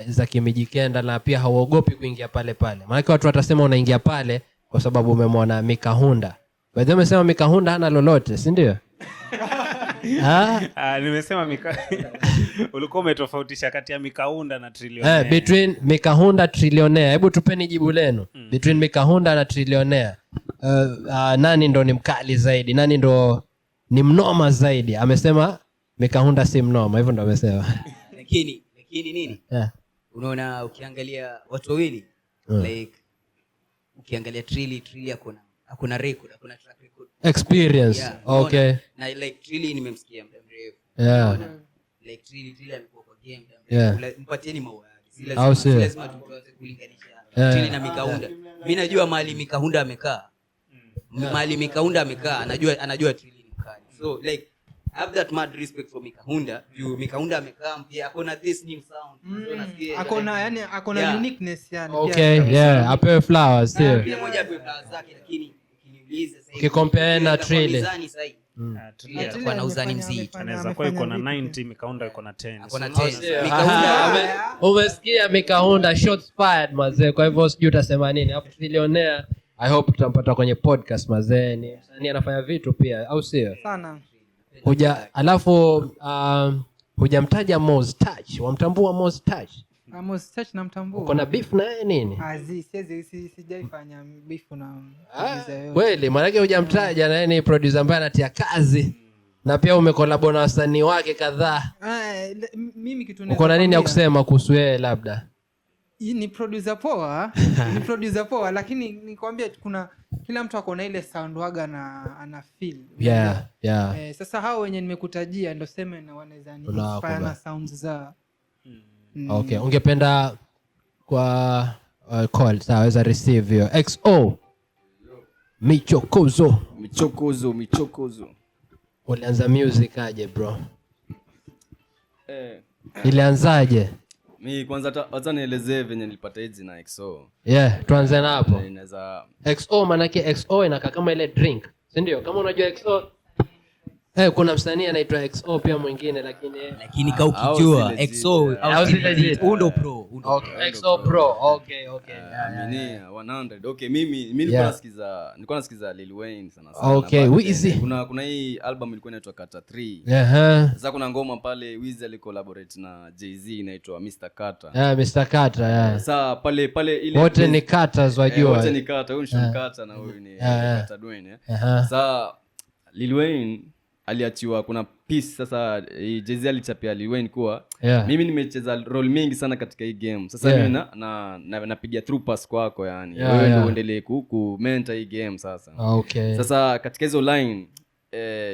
za Kimijikenda, na pia hawaogopi kuingia pale pale. Maana watu watasema unaingia pale kwa sababu umemwona Mikahunda. By the way, umesema Mikahunda hana lolote, si ndio? Nimesema ulikuwa umetofautisha kati ya Mikahunda na Trillionaire. Between Mikahunda Trillionaire. Hebu tupeni jibu lenu. Between Mikahunda na Trillionaire. Nani ndo ni mkali zaidi? Nani ndo ni mnoma zaidi? Amesema Mikahunda si mnoma, hivyo ndo amesema. Lakini nini? Yeah. Unaona ukiangalia watu wawili like ukiangalia Trilli hakuna record, hakuna track record. Experience. Yeah, okay. Na like Trilli nimemsikia muda mrefu. Yeah. Like Trilli amekuwa kwa game muda mrefu. Mpatieni maua yake. Si lazima tuanze kulinganisha Trilli na Mikahunda. Mimi najua mahali Mikahunda amekaa. Mahali Mikahunda amekaa, anajua Trilli ni mkali. So like I have that mad respect for Mikahunda. Juu Mikahunda amekaa pia akona this new sound. So nasikia akona yani akona uniqueness yani. Okay, yeah, apewe flowers sio. Kila mmoja apewe flowers zake, lakini Ukikompare na Trile. Alikuwa na uzani mzito. Anaweza kuwa iko na 90, Mikaunda iko na 10. Ako na So, 10. Mikaunda Umesikia Mikaunda, shots fired mazee. Kwa hivyo sijui utasema nini. Alafu Trillionaire, I hope tutampata kwenye podcast mazee. Ni msanii anafanya vitu pia, au sio? Sana. Alafu hujamtaja Moz Touch. Wamtambua Moz Touch? Moz Touch namtambua. Uko na beef na yeye nini? Si, sijaifanya beef na producer yoyote. Kweli, maana yake hujamtaja na yeye ni producer ambaye anatia kazi. Na pia umekolabo na wasanii wake kadhaa. Mimi kitu Uko na nini ya naweza kusema kuhusu yeye labda? Ni producer poa, ni producer poa, lakini nikwambia kuna kila mtu ako na ile sound waga na ana feel. Sasa hao wenye nimekutajia ndio sema na wanaweza ni inspire na sounds za. Okay, ungependa kwa call sawa, waweza receive hiyo XO Michokozo. Michokozo, michokozo. Ulianza music aje bro? Ilianzaje? Mi kwanza hata nielezee venye nilipata hii jina XO. Yeah, tuanze na hapo. Inaweza XO maana yake XO inakaa kama ile drink, si ndio? Kama unajua XO. Kuna msanii anaitwa XO pia mwingine lakini Lakini kama ukijua Au si legit, XO, yeah. au Au si si legit. legit. Undo pro, undo Okay, pro. XO pro. Okay, okay. Aminia 100. Okay, mimi nilikuwa nilikuwa nasikiza Lil Wayne sana sana. Okay, Back Weezy. then. Kuna hii album ilikuwa inaitwa Carter 3. Sasa kuna ngoma pale Weezy alicollaborate na Jay-Z inaitwa Mr. Carter. Yeah, Mr. Carter, yeah. Sasa pale ile wote ni Carters wajua. Wote ni Carter, huyu ni Sean Carter na huyu ni Carter Dwayne. Sasa Lil Wayne aliachiwa kuna piece sasa, Jay-Z alichapia Lil Wayne kuwa mimi nimecheza role mingi sana katika hii game. Sasa mimi napiga through pass kwako yani. Wewe ndio uendelee ku mentor hii game sasa. Sasa katika hizo line,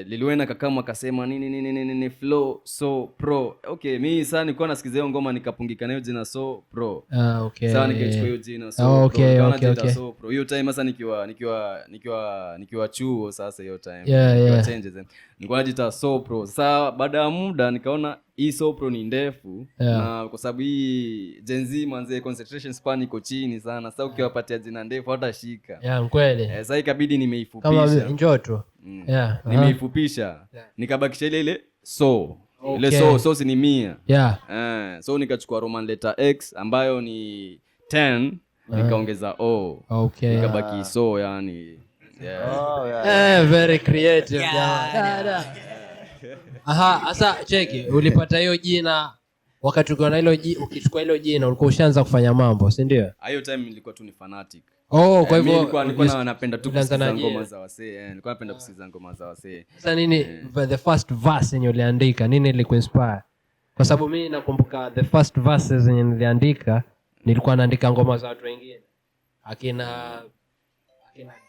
Lil Wayne akakama akasema nini nini nini nini flow so pro. Okay, mimi sasa nilikuwa nasikiza hiyo ngoma nikapungika nayo jina so pro. Sasa nikachukua hiyo jina so pro. Nikaona jina so pro. Hiyo time sasa nikiwa chuo sasa hiyo time. Nikiwa changes. Nilikuwa najiita so pro. Sasa baada ya muda nikaona hii so pro ni ndefu. Na kwa sababu hii Gen Z manze concentration span iko chini sana. Sasa ukiwapatia jina ndefu hatashika. Yeah, mkweli. Sasa ikabidi nimeifupisha. Kama njoo tu. Nimeifupisha. Nikabakisha ile ile so. Ile so si ni 100. So nikachukua Roman letter X ambayo ni 10, nikaongeza O. Nikabaki so yani. Oh, yeah. Very creative, jamaa. Aha, sasa cheki, ulipata hiyo jina wakati ukiwa na hilo ukichukua hilo jina ulikuwa ushaanza kufanya mambo, si ndio? Hiyo time nilikuwa tu ni fanatic. Oh, kwa hivyo Mimi nilikuwa napenda tu ulianza na kusikiza jina. ngoma za wasee. Nilikuwa napenda kusikiza ngoma za wasee. Sasa nini the first verse yenye uliandika, nini ilikuinspire? Kwa sababu mimi nakumbuka the first verses yenye niliandika, nilikuwa naandika ngoma za watu wengine. Akina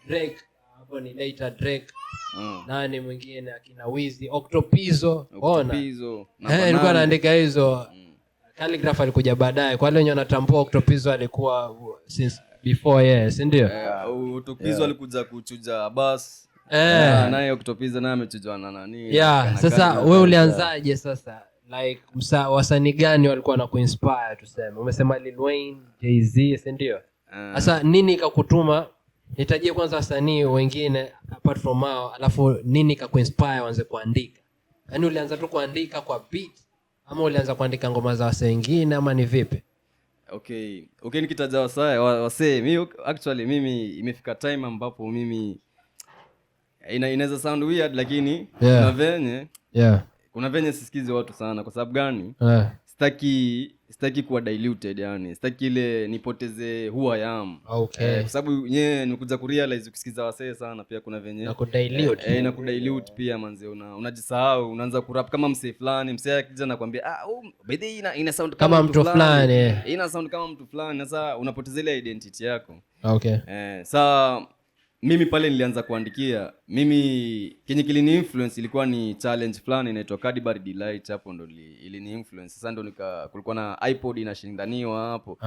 Drake, hapo ni later Drake. Nani mwingine akina Wizzy, Octopizzo, ona. Octopizzo, namba Nilikuwa nane. naandika hizo. Khaligraph alikuja baadaye. Kwa wale wenye wanatambua Octopizzo alikuwa since before, yes, si ndio? Octopizzo alikuja kuchuja Abbas. Naye Octopizzo naye amechujwa na nani? Na Sasa Khaligraph. wewe ulianzaje sasa? Like wasanii gani walikuwa na kuinspire tuseme? Umesema Lil Wayne, Jay-Z, si ndio? Sasa nini ikakutuma? Nitajie kwanza wasanii wengine apart from hao, alafu nini ikakuinspire uanze kuandika? Yaani ulianza tu kuandika kwa beat ama ulianza kuandika ngoma za wasanii wengine ama ni vipi? Okay. Okay, nikitaja wasee, mimi actually mimi imefika time ambapo mimi inaweza sound weird lakini kuna venye sisikizi watu sana. Kwa sababu gani? Sitaki kuwa diluted yani. Sitaki ile nipoteze who I am. Kwa sababu nyewe nimekuja kurealize ukisikiza wasee sana pia kuna venye Na kudilute. Na kudilute pia manze, unajisahau, unaanza kurap kama msee fulani, msee akija nakwambia, oh, by the way, ina sound Kama kama mtu mtu fulani. fulani, eh. Ina sound kama mtu fulani. Sasa unapoteza ile identity yako. Sa mimi pale nilianza kuandikia, mimi kenye kilini influence ilikuwa ni challenge fulani inaitwa Cadbury Delight, hapo ndo ilini influence. Sasa ndo kulikuwa na iPod inashindaniwa hapo.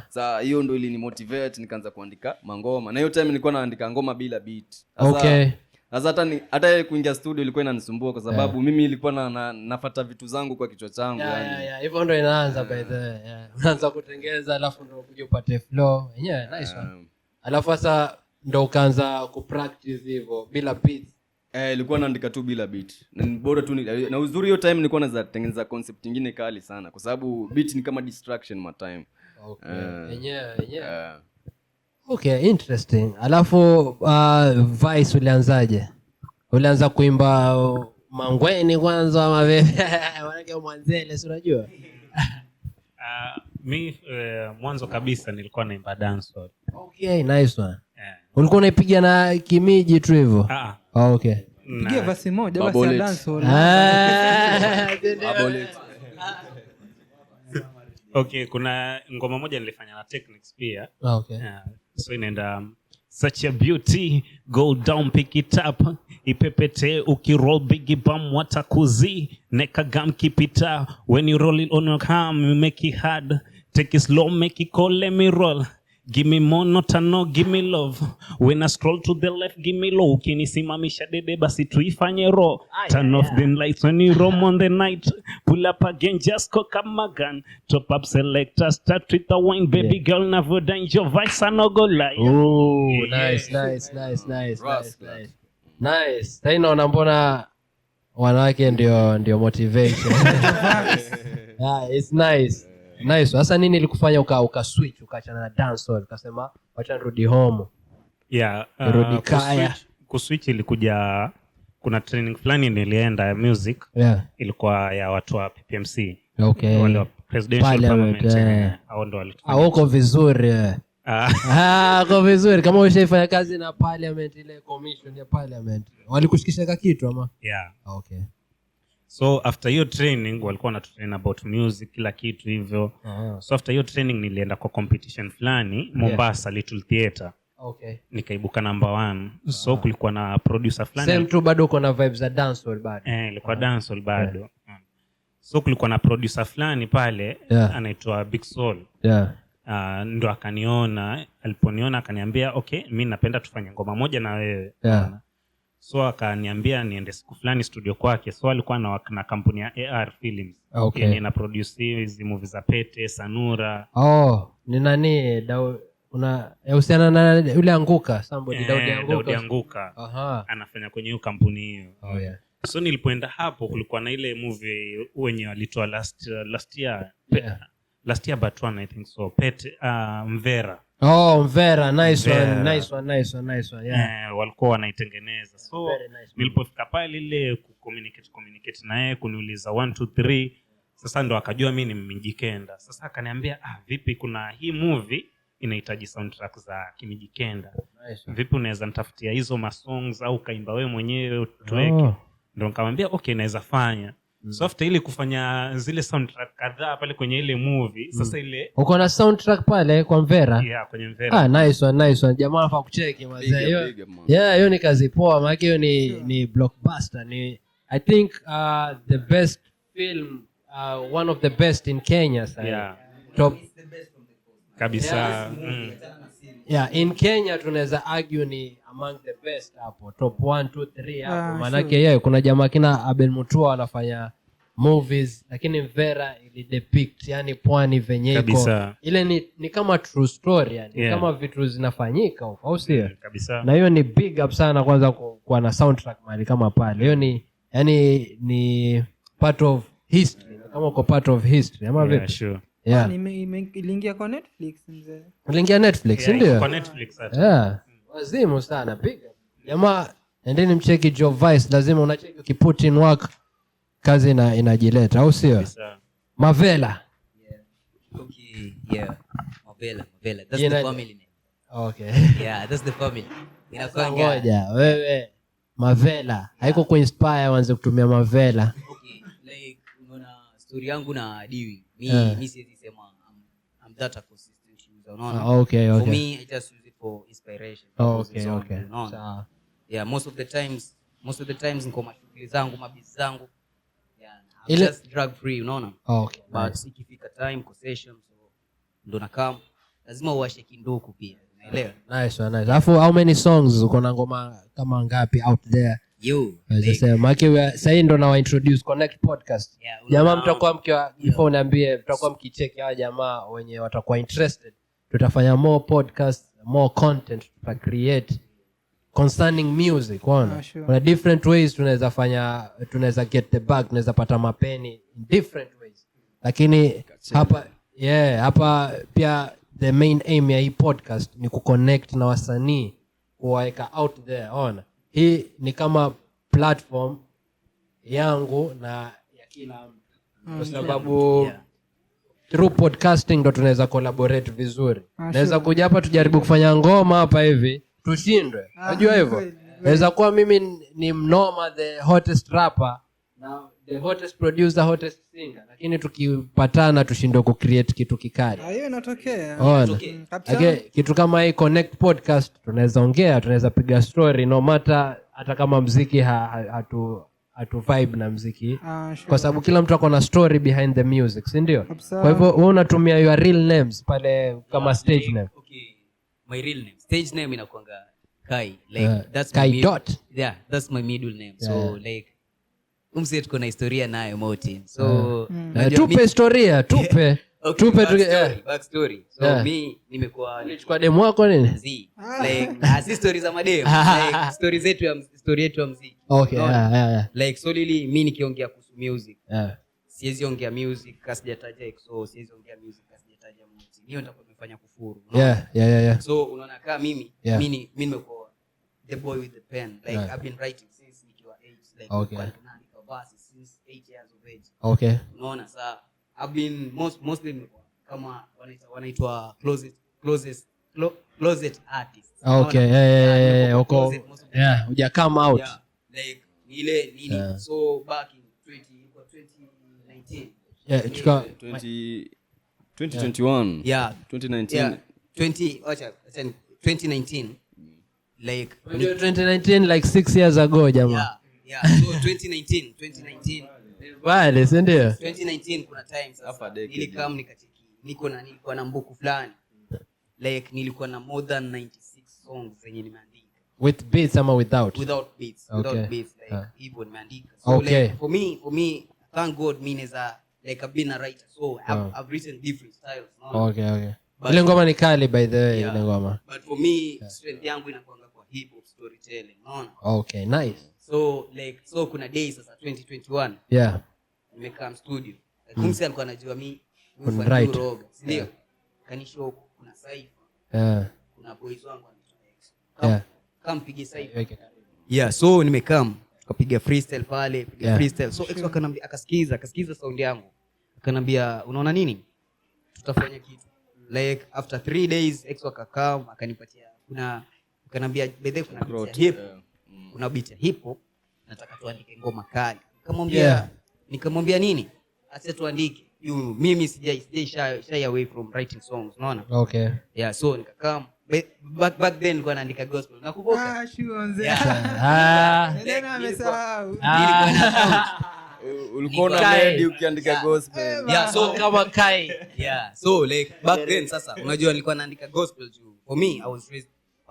Sasa hiyo ndo ilini motivate nikaanza kuandika mangoma. Na hiyo time nilikuwa naandika ngoma bila beat. Sasa Sasa hata yeye kuingia studio ilikuwa inanisumbua kwa sababu mimi nilikuwa nafuata vitu zangu kwa kichwa changu, yani. Hivyo ndo inaanza by the way. Unaanza kutengeza alafu ndo ukuje upate flow. Yenyewe nice one. Alafu sasa ndo ukaanza kupractice hivyo bila beat? Ilikuwa naandika tu bila beat. Na ni bora tu na uzuri hiyo time nilikuwa naweza tengeneza concept nyingine kali sana kwa sababu beat ni kama distraction ma time. Okay. Yenyewe. Okay, interesting. Alafu Vice ulianzaje? Ulianza kuimba mangweni kwanza ama vipi? Maana mwanzele si unajua? Mi mwanzo kabisa nilikuwa naimba dancehall. Okay, nice one. Ulikuwa unaipiga na kimiji tu hivyo? Okay. Pigia verse moja basi ya dancehall. Okay, kuna ngoma moja nilifanya na Technics pia. Okay. So inaenda such a beauty, go down pick it up, ipepete ukiroll biggie bum watakuzi, neka gum keep it up, when you roll it on your arm you make it hard, take it slow make it call let me roll. Give me more, not a no, give me love. When I scroll to the left, give me low. Ukinisimamisha dede basi tuifanye raw. Turn off the lights when you roam on the night. Pull up again, just cock up my gun. Top up selector, start with the wine. Baby girl, never done your vice, I no go lie. Oh, nice. Nice. Sasa naona mbona wanawake ndio motivation. Yeah, it's nice. Nice. Sasa nini ilikufanya uka switch ukaachana na dancehall ukasema wacha nirudi home? Yeah, nirudi kaya. Kuswitch ilikuja kuna training fulani nilienda ya music. Yeah. Ilikuwa ya watu wa PPMC. Okay. Wale wa Presidential Parliament. Hao ndio walifanya. Uko vizuri. Uko vizuri kama ushaifanya kazi na parliament, ile commission ya parliament. Walikushikisha kitu ama? Yeah. Okay. So after hiyo training walikuwa wanatutrain about music kila kitu hivyo. So after hiyo training nilienda kwa competition fulani Mombasa, Little Theatre. Okay. Nikaibuka number 1. So kulikuwa na producer fulani. Same tu bado uko na vibes za dancehall bado. Ilikuwa dancehall bado. Yeah. So kulikuwa na producer fulani pale anaitwa Big Soul. Yeah. Ndo akaniona, aliponiona akaniambia okay, mimi napenda tufanye ngoma moja na wewe. Yeah. So akaniambia niende siku fulani studio kwake. So alikuwa na kampuni ya AR Films. Okay. Yenye ina produce hizi movie za Pete, Sanura. Oh, ni nani? Una uhusiana na yule Anguka, somebody Daudi Anguka. Daudi Anguka. Aha. Anafanya kwenye hiyo kampuni hiyo. Oh yeah. So nilipoenda hapo kulikuwa na ile movie wenye walitoa last year. Yeah. Last year but one I think so. Pete, Mvera. Oh, Mvera, nice Mvera. One, nice one. Yeah. Walikuwa wanaitengeneza. So nice. Nilipofika pale ile communicate na yeye kuniuliza 1 2 3. Sasa ndo akajua mimi ni Mijikenda. Sasa akaniambia vipi kuna hii movie inahitaji soundtrack za Kimijikenda. Nice. Vipi unaweza nitafutia hizo ma songs au kaimba wewe mwenyewe tuweke? Oh. Ndo nikamwambia okay naweza fanya. So after ile kufanya zile soundtrack kadhaa pale kwenye ile movie, sasa ile uko na soundtrack pale kwa Mvera? Yeah, kwenye Mvera. Nice one. Jamaa anafaa kucheki mzee. Yeah, hiyo ni kazi poa, maana hiyo ni blockbuster. Ni I think the best film, one of the best in Kenya sasa. Yeah. Top kabisa. Yeah. Yeah, in Kenya tunaweza argue ni among the best hapo, top 1 2 3 hapo. Maana yeye kuna jamaa kina Abel Mutua anafanya movies, lakini Mvera ili depict yani pwani venye iko. Ile ni kama true story yani, yeah. Kama vitu zinafanyika huko, au sio? Kabisa. Na hiyo ni big up sana kwanza kuwa na soundtrack mali kama pale. Hiyo ni yani ni part of history, kama uko part of history ama vipi? Yeah, sure. Yeah. Iliingia kwa Netflix mzee. Iliingia Netflix, ndio? Kwa Netflix hata. Yeah. Wazimu sana, big up. Jamaa endeni mcheki Joe Vice, lazima unacheki ukiput in work kazi inajileta, au sio? Mavela. Yeah. Okay, yeah. Mavela. That's the family name. Okay. Yeah, that's the family. Inakuanga. Ngoja, wewe Mavela, haiko kuinspire uanze kutumia Mavela. Okay, like unaona story yangu na Diwi. Mi siwezi sema I'm that a consistent user, unaona? Okay. For me I just use it for inspiration. Okay. Sawa. Yeah, most of the times niko mashughuli zangu, mabizi zangu. Yeah, I'm just drug free, unaona? Okay. But nice. Ikifika time kwa session so ndo nakam lazima uwashe kinduku pia, unaelewa? Nice. Alafu how many songs uko na ngoma kama ngapi out there? Yo, like, maki sasa ndo na introduce Connect Podcast. Jamaa mtakuwa mkiwa before niambie mtakuwa mkicheki hawa jamaa wenye watakuwa interested. Tutafanya more podcast the more content tuta create concerning music. Unaona? Sure. Kuna different ways tunaweza fanya, tunaweza get the bag, tunaweza pata mapeni in different ways. Lakini hapa, yeah, hapa pia the main aim ya hii podcast ni kuconnect na wasanii, kuwaeka out there. Ona, hii ni kama platform yangu na ya kila mtu, kwa sababu through podcasting ndo tunaweza collaborate vizuri. Naweza kuja hapa tujaribu kufanya ngoma hapa hivi tushindwe. Unajua hivyo? Naweza kuwa mimi ni mnoma, the hottest rapper na the hottest producer, hottest singer, lakini tukipatana tushindwe kucreate kitu kikali. Hiyo inatokea. Ona. Kabisa. Okay, kitu kama hii Connect Podcast tunaweza ongea, tunaweza piga story no matter hata kama mziki hatu vibe na mziki. Sure. Kwa sababu kila mtu ako na story behind the music, si ndio? Kabisa. Kwa hivyo wewe unatumia your real names pale kama stage name. Okay. My real name. Stage name inakuanga Kai. Like, that's Kai my dot. Yeah, that's my middle name. So, like, umse tuko na historia nayo Martin. So, unajua Tupe historia, tupe. Okay, Tupe tu, back story. So, mi nimekuwa Ulichukua demu wako nini? Z. Like, si story za mademu. Like, story zetu ya story yetu ya muziki. Okay, Unaona? yeah, yeah, yeah. Like, so lili mi nikiongea kuhusu music. Yeah. Siwezi ongea music kama sijataja XO, siwezi ongea music kama sijataja Martin. Hiyo nitakuwa nimefanya kufuru. Unaona? Yeah, yeah, yeah, yeah. So unaona kama mimi, mi nimekuwa the boy with the pen. Like, I've been writing since nikiwa 8, like, nilikuwa naandika verses since 8 years of age. Okay. Unaona, sa I've been mostly nimekuwa kama wanaitwa closet artists. Okay, Unaona? yeah, yeah, yeah, yeah, Nimekuwa uko closet most of the yeah, huja come out. Yeah, like ile nini. Yeah. So back in ilikuwa 2019. Yeah, chukua 2021. Yeah. 2019. Yeah. 20, acha, acha ni 2019. Like, Unajua 2019, like 6 years ago, jamaa. Yeah, yeah. So 2019. Bale, si ndio? 2019 kuna time sasa. Hapa decade. Nilikam nikacheki. Nilikuwa na mbuku fulani. Like nilikuwa na more than 96 songs zenye nimeandika. With beats ama without? Without beats. Without Okay. beats, like, hivyo nimeandika. So, Okay. like, for me, thank God mi neza, like, I've been a writer. So I've written different styles, no? Okay, okay. But Ile ngoma ni kali by the way, Yeah. ile ngoma. But for me, strength yangu inakuanga kwa hip hop storytelling, unaona? Okay, nice. So like, so kuna day sasa 2021. Yeah. Nimekaa studio. Like, Kumsi alikuwa anajua mi Kuna mfanya write. roga, si ndio? Kanisho kuna cypher. Yeah. Kuna boys wangu wanaitwa X. Yeah. Come pige cypher. Weke. Yeah, so nimekam tukapiga freestyle pale, piga Yeah. freestyle. So X akanambia, akasikiza sound yangu. Akanambia, unaona nini? Tutafanya kitu. Like after 3 days X akakam akanipatia kuna, akanambia bedhe kuna beat ya hip. Yeah. Kuna beat ya hip hop, nataka tuandike ngoma kali. Nikamwambia, Yeah. nikamwambia nini? Acha tuandike. You, mimi sijai shy away from writing songs, unaona? Okay. Yeah, so nikakam back then nilikuwa naandika gospel. Nakumbuka? Sure, mzee. Yeah. Tena amesahau. Nilikuwa na account. Ulikuwa una Kai. ready ukiandika gospel. Yeah, so kama Kai. Yeah, so like back then sasa unajua nilikuwa naandika gospel juu. For me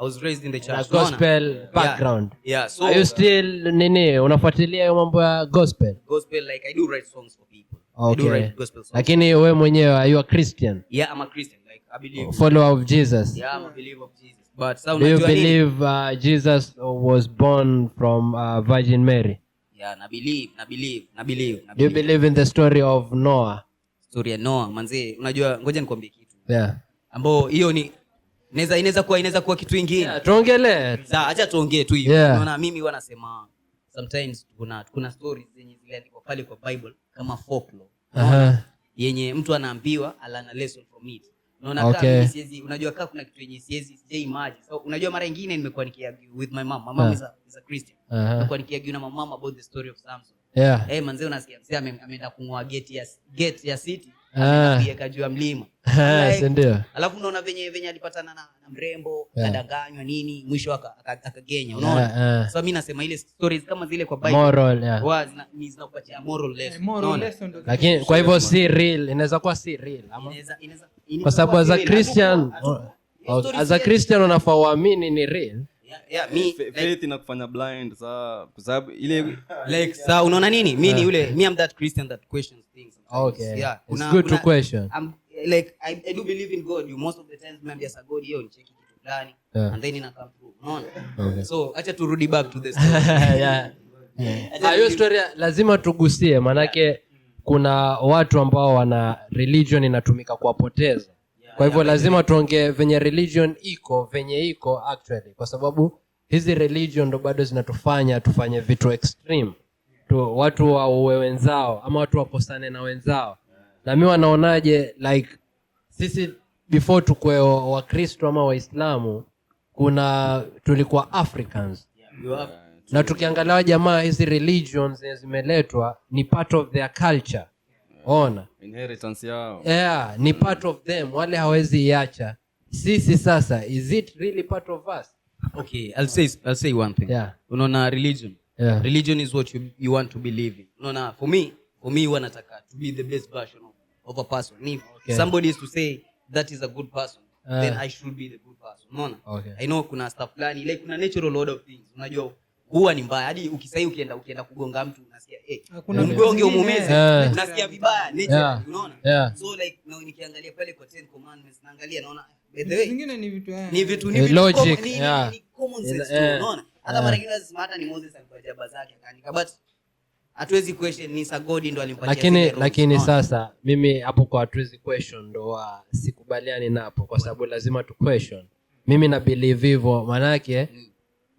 I was raised in the church. Na gospel Unaona? background. Yeah. Yeah, so are you still nini unafuatilia hiyo mambo ya gospel? Gospel, like I do write songs for people. I do Okay. write gospel songs. Lakini wewe mwenyewe are you a Christian? Yeah, I'm a Christian. Like I believe. Follower of Jesus. Yeah, I'm a believer of Jesus. But sasa Do you unajua nini? believe Jesus was born from Virgin Mary? Yeah, na believe, na believe, na believe, na Do you believe. believe in the story of Noah? Story ya Noah, manze, unajua ngoja nikwambie kitu. Yeah. Ambao hiyo ni inaweza kuwa kitu kingine. Yeah, tuongelee. Sawa, acha tuongee tu hiyo. Yeah. Unaona mimi huwa nasema sometimes kuna stories zenye ziliandikwa pale kwa Bible kama folklore. Aha. Yenye mtu anaambiwa alana lesson from it. Unaona kama Okay. mimi siwezi, unajua kama kuna kitu yenye siwezi, sijai imagine. So unajua mara nyingine nimekuwa nikiargue with my mom. My mom is a Christian. Nimekuwa nikiargue na my mom about the story of Samson. Manze unasikia mzee ameenda kung'oa gate ya city. Ameenda kuiweka juu ya mlima. Si ndio? Alafu unaona venye alipatana na mrembo, akadanganywa nini, mwisho akagenya, unaona? So mimi nasema ile stories kama zile kwa Bible. Moral, yeah. Wa, ni zinakupatia moral lesson. Moral Unaona? lesson ndo Lakini kwa hivyo si real, inaweza kuwa si real ama? Inaweza Kwa sababu kuwa as a si real. Christian, Story as a si Christian unafaa uamini ni real. Yeah, yeah, me, like, Faith inakufanya blind saa, kwa sababu ile like, saa unaona nini? Mi ni yule, me I'm that Christian that questions things sometimes. Okay. Yeah, It's good to question. I'm, like, I do believe in God. You most of the times nimeambia sa God, hiyo nicheki kitu fulani. fulani and then ina come through, unaona? So acha turudi back to the story. Yeah. Hiyo story lazima tugusie, manake kuna watu ambao wana religion inatumika kuwapoteza. Kwa hivyo lazima tuongee venye religion iko, venye iko actually, kwa sababu hizi religion ndo bado zinatufanya tufanye vitu extreme. Watu waue wenzao ama watu wakosane na wenzao. Na mimi wanaonaje, like sisi before tukue Wakristo ama Waislamu, kuna tulikuwa Africans. Na tukiangalia jamaa hizi religions zenye zimeletwa ni part of their culture. Ona? Inheritance yao. Yeah, ni part of them, wale hawezi iacha. Sisi sasa, is it really part of us? Okay, I'll say one thing. Yeah. Unaona religion. Yeah. Religion is what you want to believe in. Unaona, for me huwa nataka to be the best version of a person. If somebody is to say that is a good person, then I should be the good person. Unaona? Okay. I know kuna stuff fulani, like kuna natural order of things. Unajua huwa ni mbaya. Hadi ukisai ukienda kugonga mtu unasikia Hakuna umgonge vitu umumize, zingine. Unasikia vibaya nature, unaona? Yeah. So like now nikiangalia pale kwa 10 commandments naangalia naona by the way Zingine ni vitu, ni vitu, ni vitu Logic, common, ni, yeah. ni common sense tu, unaona? Hata mara nyingine lazima hata ni Moses alipatia baba zake akaandika, but hatuwezi question ni sa God ndo alimpatia Lakini zile rules, lakini unaona? sasa mimi hapo kwa hatuwezi question ndo wa sikubaliani napo, kwa sababu lazima tu question. Mimi na believe hivyo, manake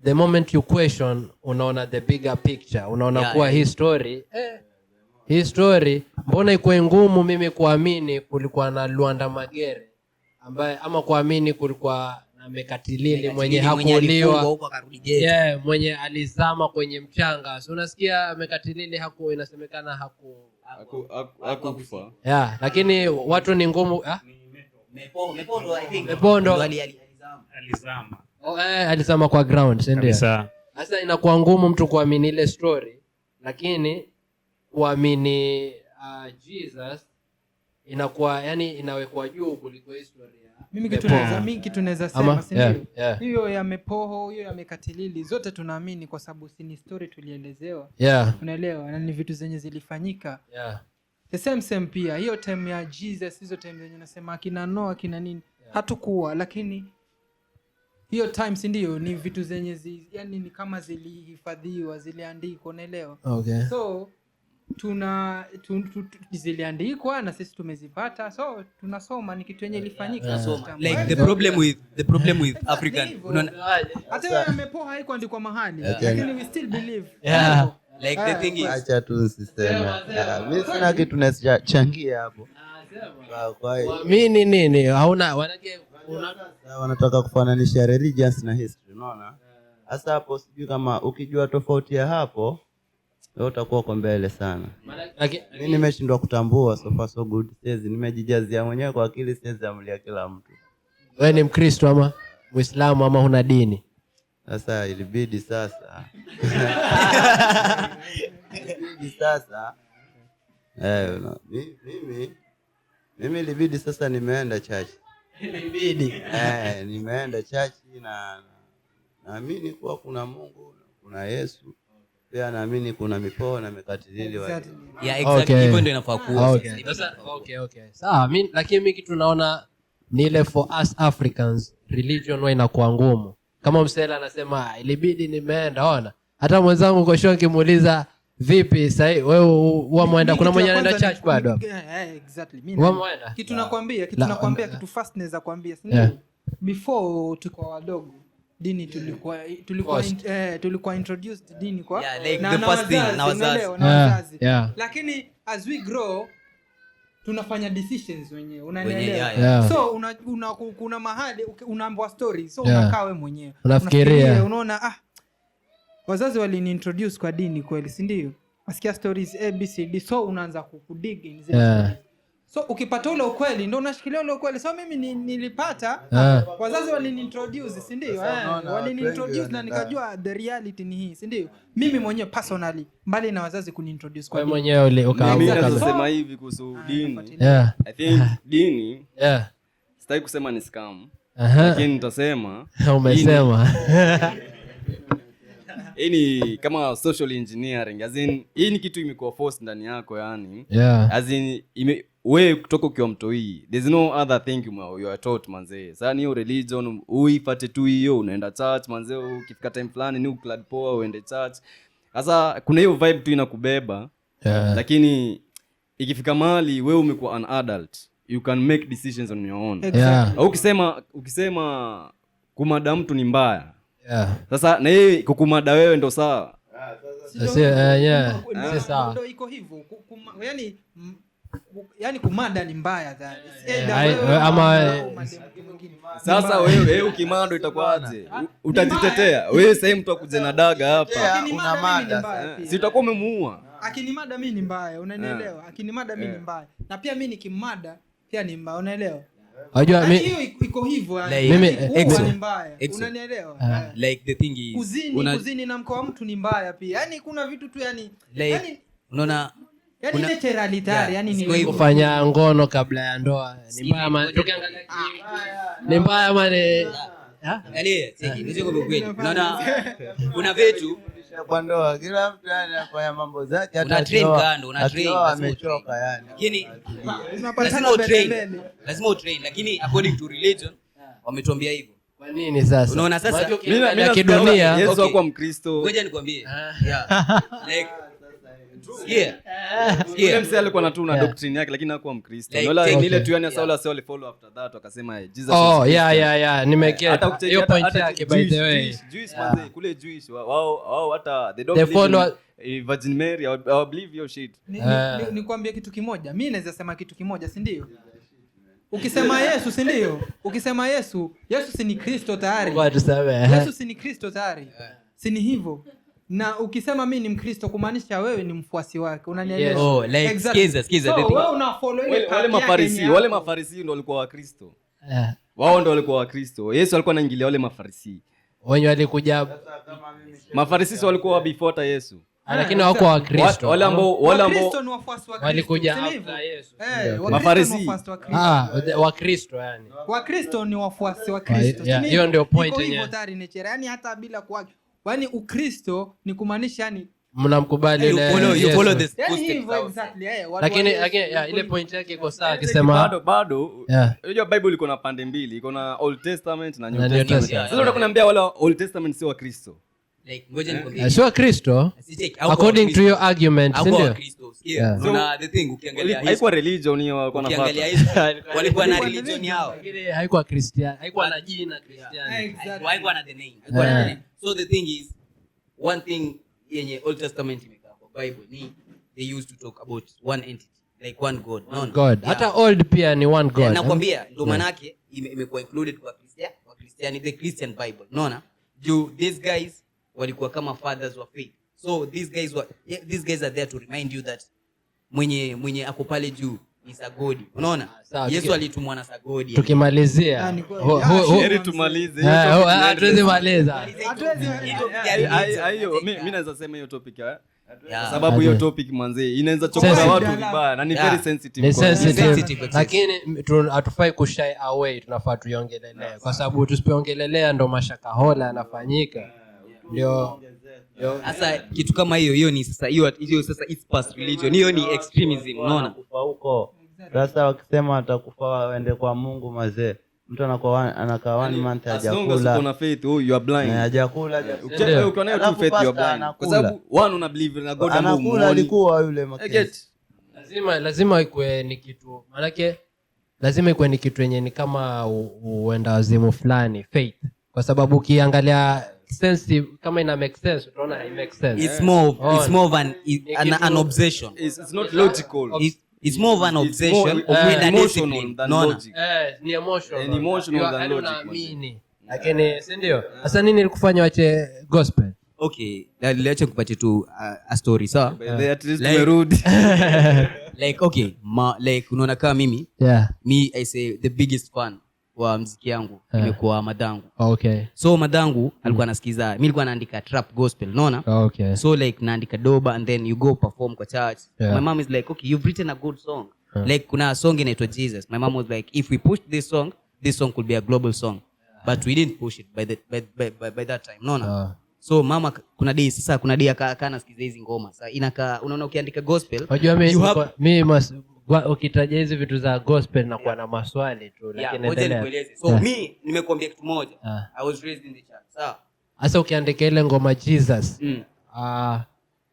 the moment you question unaona the bigger picture, unaona kuwa hii story mbona ikuwe ngumu mimi kuamini kulikuwa na Luanda Magere ambaye, ama kuamini kulikuwa na Mekatilili mwenye Mekatilili mwenye alifungwa hakuuliwa. huko akarudi jela. Yeah, mwenye alizama kwenye mchanga. So unasikia Mekatilili haku, inasemekana haku Hakufa. Yeah, lakini watu ni ngumu, ah? Mepondo, I think. Mepondo. Ndo alizama. Alizama. Oh, alizama kwa ground, si ndio? Kabisa. Sasa inakuwa ngumu mtu kuamini ile story, lakini kuamini Jesus inakuwa yani inawekwa juu kuliko history ya Mimi kitu Mepoho. naweza, mimi kitu naweza Ama? sema, si ndio? Yeah. Hiyo ya Mepoho, hiyo ya Mekatilili, zote tunaamini kwa sababu si ni story tulielezewa. Yeah. Unaelewa? Na ni vitu zenye zilifanyika. Yeah. The same pia hiyo time ya Jesus, hizo time zenye nasema akina Noah akina nini, hatukuwa, lakini hiyo time si ndio ni vitu zenye yani ni kama zilihifadhiwa, ziliandikwa, unaelewa? Okay. So tuna tu, tu, tu, ziliandikwa na sisi tumezipata, so tunasoma ni kitu yenye ilifanyika Tunasoma. kitambo. Like the problem with African, hivyo. unaona? Hata hiyo yamepoa haikuandikwa mahali, Yeah. lakini we still believe. Yeah. Like the thing is, Acha tu nisiseme. Mimi sina kitu nachangia hapo. Kwa hiyo Mimi nini hauna wanake sasa wanataka kufananisha religions na history, unaona? Sasa hapo sijui kama ukijua tofauti ya hapo wewe utakuwa uko mbele sana. Lakini Mimi nimeshindwa kutambua, so far so good. Siwezi, nimejijazia mwenyewe kwa akili, siwezi amulia kila mtu. Wewe ni Mkristo ama Muislamu ama huna dini? Sasa ilibidi sasa. Ilibidi sasa. Mimi ilibidi sasa nimeenda church. Ilibidi. Nimeenda church na naamini kuwa kuna Mungu, kuna Yesu. Pia naamini kuna mipoo na mekatilili wa Exactly. Yeah, exactly. Okay. Hivyo ndio inafaa kuwa. Okay. Hivyo ndio Sasa, inafaa kuwa. okay. Sawa, lakini mi kitu naona ni ile for us Africans religion huwa inakuwa ngumu. Kama msela anasema ilibidi nimeenda, ona. Hata mwenzangu kwa nikimuuliza vipi sasa wewe huwa mwenda, Mi kuna kitu mwenye ya anaenda kwanza church bado hapo? Exactly. Mi Huwa mwenda? kitu nakwambia, kitu nakwambia, kitu first naweza kwambia, si Yeah. ndio? Before tulikuwa wadogo, dini tulikuwa Forced. tulikuwa introduced dini kwa Yeah, like na, the na first thing, wazazi, na wazazi. unaelewa, na Yeah, wazazi. yeah. Lakini as we grow tunafanya decisions wenyewe, unanielewa? Wenyewe, yeah, yeah. So kuna mahali unaambiwa story, so Yeah. unakaa wewe mwenyewe Unafikiria. Unafikiria, unaona, wazazi waliniintroduce kwa dini kweli, si ndio? Nasikia stories A B C D, so unaanza kudig in zile Yeah. stories. So ukipata ule ukweli ndo unashikilia ule ukweli. So mimi nilipata wazazi waliniintroduce, si ndio? Sasa unaona watu Waliniintroduce wengi na wanaenda- nikajua the reality ni hii, si ndio? Mimi mwenyewe personally, mbali na wazazi kuniintroduce kwa Wewe dini. mwenyewe Mimi Exactly. naweza sema hivi kuhusu dini. Nafuatilia. Yeah. I think dini, Yeah. sitaki kusema ni scam, Aha. lakini nitasema Umesema. Hii ni kama social engineering, as in hii ni kitu imekuwa forced ndani yako yani. As in wewe kutoka ukiwa mtoi, there's no other thing you are taught manze. Sasa ni hiyo religion uifate tu hiyo, unaenda church manze, ukifika time fulani ni uclad poa uende church. Sasa kuna hiyo vibe tu inakubeba. Lakini ikifika mahali wewe umekuwa an adult, you can make decisions on your own. Exactly. Ukisema kumada mtu ni mbaya. Sasa na yeye kukumada wewe ndo sawa. Si sawa. Ndio iko hivyo. Yani kumada ni mbaya dhani. Ama sasa wewe ukimado itakuwaje? Utajitetea. Wewe sasa mtu akuje na daga hapa. Una mada. Si utakuwa umemuua. Akinimada mimi ni mbaya, unanielewa? Akinimada mimi ni mbaya. Na pia mimi nikimada pia ni mbaya, unaelewa? Unajua mimi hiyo iko hivyo yani. Mimi ni mbaya, unanielewa? Like the thing is kuzini na mko wa mtu ni mbaya pia. Yani kuna vitu tu yani like, unaona yani literally tayari yani ni kufanya ngono kabla ya ndoa ni mbaya ama tukiangalia ni mbaya ama ni angalia siki nizo kwa kweli. Unaona kuna vitu kwa ndoa kila mtu yani anafanya mambo zake, hata una train kando, una train amechoka yani. Lakini lazima utrain, lakini according to religion wametuambia hivyo. Kwa nini sasa? Unaona sasa mimi kidunia Yesu hakuwa Mkristo. Ngoja nikwambie. Yeah. Like yeah. Mse alikuwa na tu na doctrine yake lakini hakuwa Mkristo. Wala ile tu yani Saul wali follow after that wakasema Jesus. Oh yeah nimeget hiyo point yake by the way. Jewish manze kule Jewish wao hata they don't believe in Virgin Mary or believe your shit. Nikwambie kitu kimoja. Mimi naweza sema kitu kimoja, si ndio? Ukisema Yesu, si ndio? Ukisema Yesu, Yesu si ni Kristo tayari. Yesu si ni Kristo tayari. Si ni hivyo? Na ukisema mimi ni Mkristo kumaanisha wewe ni mfuasi wake, unanielewa? Yes. Oh, like exactly. Skiza so, wewe una follow ile wale mafarisi ndio walikuwa Wakristo. Wao ndio walikuwa Wakristo. Yesu alikuwa anaingilia wale mafarisi. Wenye walikuja mafarisi walikuwa before Yesu. Lakini hawakuwa Wakristo. Wale ambao Wakristo ni wafuasi wa Kristo. Walikuja after Yesu. Mafarisi. Wakristo yani. Wakristo ni wafuasi wa Kristo. Hiyo ndio point yenyewe. Yaani hata bila kuwa yaani Ukristo ni kumaanisha yani mnamkubali ile you follow the footsteps exactly. Lakini ile point yake iko sawa akisema bado unajua Bible iko na pande mbili, iko na Old Testament na New Testament. Sasa unataka kuniambia wala Old Testament sio Wakristo? Like ngoja nikwambie. Sio Kristo. According to your argument, ndio. Kuna the thing ukiangalia haikuwa religion hiyo walikuwa wanafuata. Ukiangalia walikuwa na religion yao. Lakini haikuwa Christian, haikuwa na jina Christian. Haikuwa na the name. Haikuwa na the name. So the thing is one thing yenye Old Testament imekaa kwa Bible ni they used to talk about one entity, like one God. No, God. Hata old pia ni one God. Nakwambia ndio maana yake imekuwa included kwa Christian, kwa Christianity, the Christian Bible. Unaona? Do these guys walikuwa kama fathers wa faith. So these guys are there to remind you that mwenye ako pale juu ni Sagodi. Unaona? Yesu alitumwa na Sagodi. Tukimalizia. Heri tumalize. Hatuwezi maliza. Hiyo mimi naweza sema hiyo topic Kwa sababu hiyo topic manze inaweza chokora watu vibaya na ni very sensitive. Ni sensitive. Lakini hatufai kushy away, tunafaa tuiongelelea. Kwa sababu tusipoongelelea ndo mashaka hola yanafanyika. Ndio. Sasa kitu kama hiyo ni sasa hiyo sasa it's past religion. Hiyo ni extremism, unaona? Huko. Sasa wakisema watakufa waende kwa Mungu mazee. Mtu anakuwa anakaa one month hajakula. As long as uko na faith, oh, you are blind. Hajakula. Ukiwa nayo tu faith you are blind. Kwa sababu one una believe na God ambao anakula alikuwa yule makesi. Lazima ikuwe ni kitu. Maana lazima ikuwe ni kitu yenye ni kama uenda wazimu fulani faith. Kwa sababu ukiangalia sense kama ina make sense utaona it makes sense. It's more of an obsession. It's not logical. It's more of an obsession and emotional than logic. Ni emotional. Ni emotional than logic. Lakini si ndio? Sasa nini ilikufanya uache gospel? Okay, niliacha kupatia tu a story, sawa? At least tumerudi. Like okay, like unaona kama mimi. Me I say the biggest fan wa muziki yangu imekuwa madangu. Okay. So madangu alikuwa anasikiza, mimi nilikuwa naandika trap gospel, unaona? Okay. So like naandika doba and then you go perform kwa church. My mom is like, okay, you've written a good song. Like kuna song inaitwa Jesus. My mom was like, if we push this song, this song could be a global song. But we didn't push it by that time, unaona? So mama kuna day sasa, kuna day akaa anasikiza hizi ngoma. Sasa inakaa, unaona ukiandika gospel, Unajua mimi ukitaja hizi vitu za gospel na kuwa na maswali tu, lakini endelea. Nikueleze. So mimi nimekuambia kitu moja. I was raised in the church. Sawa. Sasa ukiandika ile ngoma Jesus,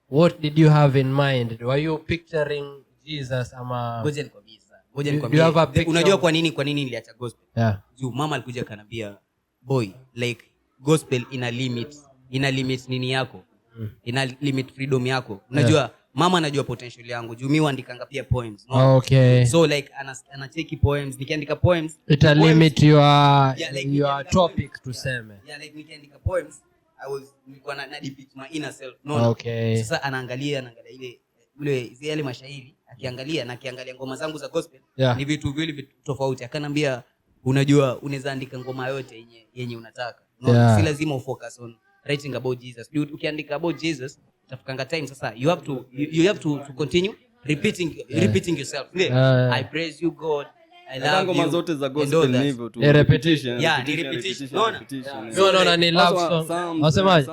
what did you have in mind? Were you picturing Jesus ama? Ngoja nikwambie sasa. Ngoja nikwambie. Unajua kwa nini niliacha gospel? Yeah. Juu mama alikuja akaniambia, boy, like gospel ina limit nini yako? Ina limit freedom yako. Unajua mama anajua potential yangu. Juu mimi huandikanga pia poems, no? Okay. So like anacheki poems, nikiandika poems, ita limit your like, your topic tuseme. Yeah, like nikiandika poems, I was nilikuwa na depict my inner self, no? Okay. Sasa anaangalia ile yale mashairi, akiangalia na akiangalia ngoma zangu za gospel, ni vitu viwili tofauti. Akanambia unajua unaweza andika ngoma yote yenye unataka. No, si lazima ufocus on writing about Jesus. Ukiandika about Jesus itafikanga time sasa you have to you have to continue repeating yourself. I praise you God, I love you. Ngoma zote za gospel ni hivyo tu. Repetition. Yeah, ni repetition. No, no, ni love song. Wasemaje?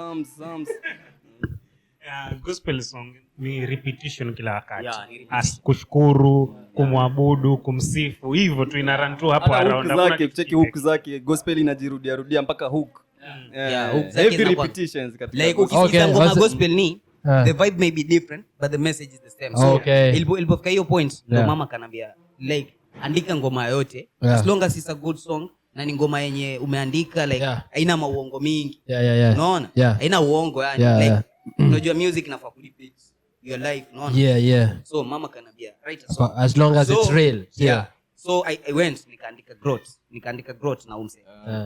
Gospel song ni repetition kila wakati. Kushukuru, kumwabudu, kumsifu, hivyo tu ina run tu hapo around. Zake, cheki hook zake, gospel inajirudia rudia mpaka hook. Heavy repetitions katika. Like ukisikiza ngoma gospel ni the vibe may be different but the message is the same. So ilipofika hiyo point ndo mama kanambia like andika ngoma yote as long as it's a good song na ni ngoma yenye umeandika like haina mauongo mingi. Unaona? Haina uongo yani like unajua music inafaa kudepict your life, unaona? Yeah. So mama kanambia write a song as long as it's real. Yeah. So I went nikaandika growth na umse.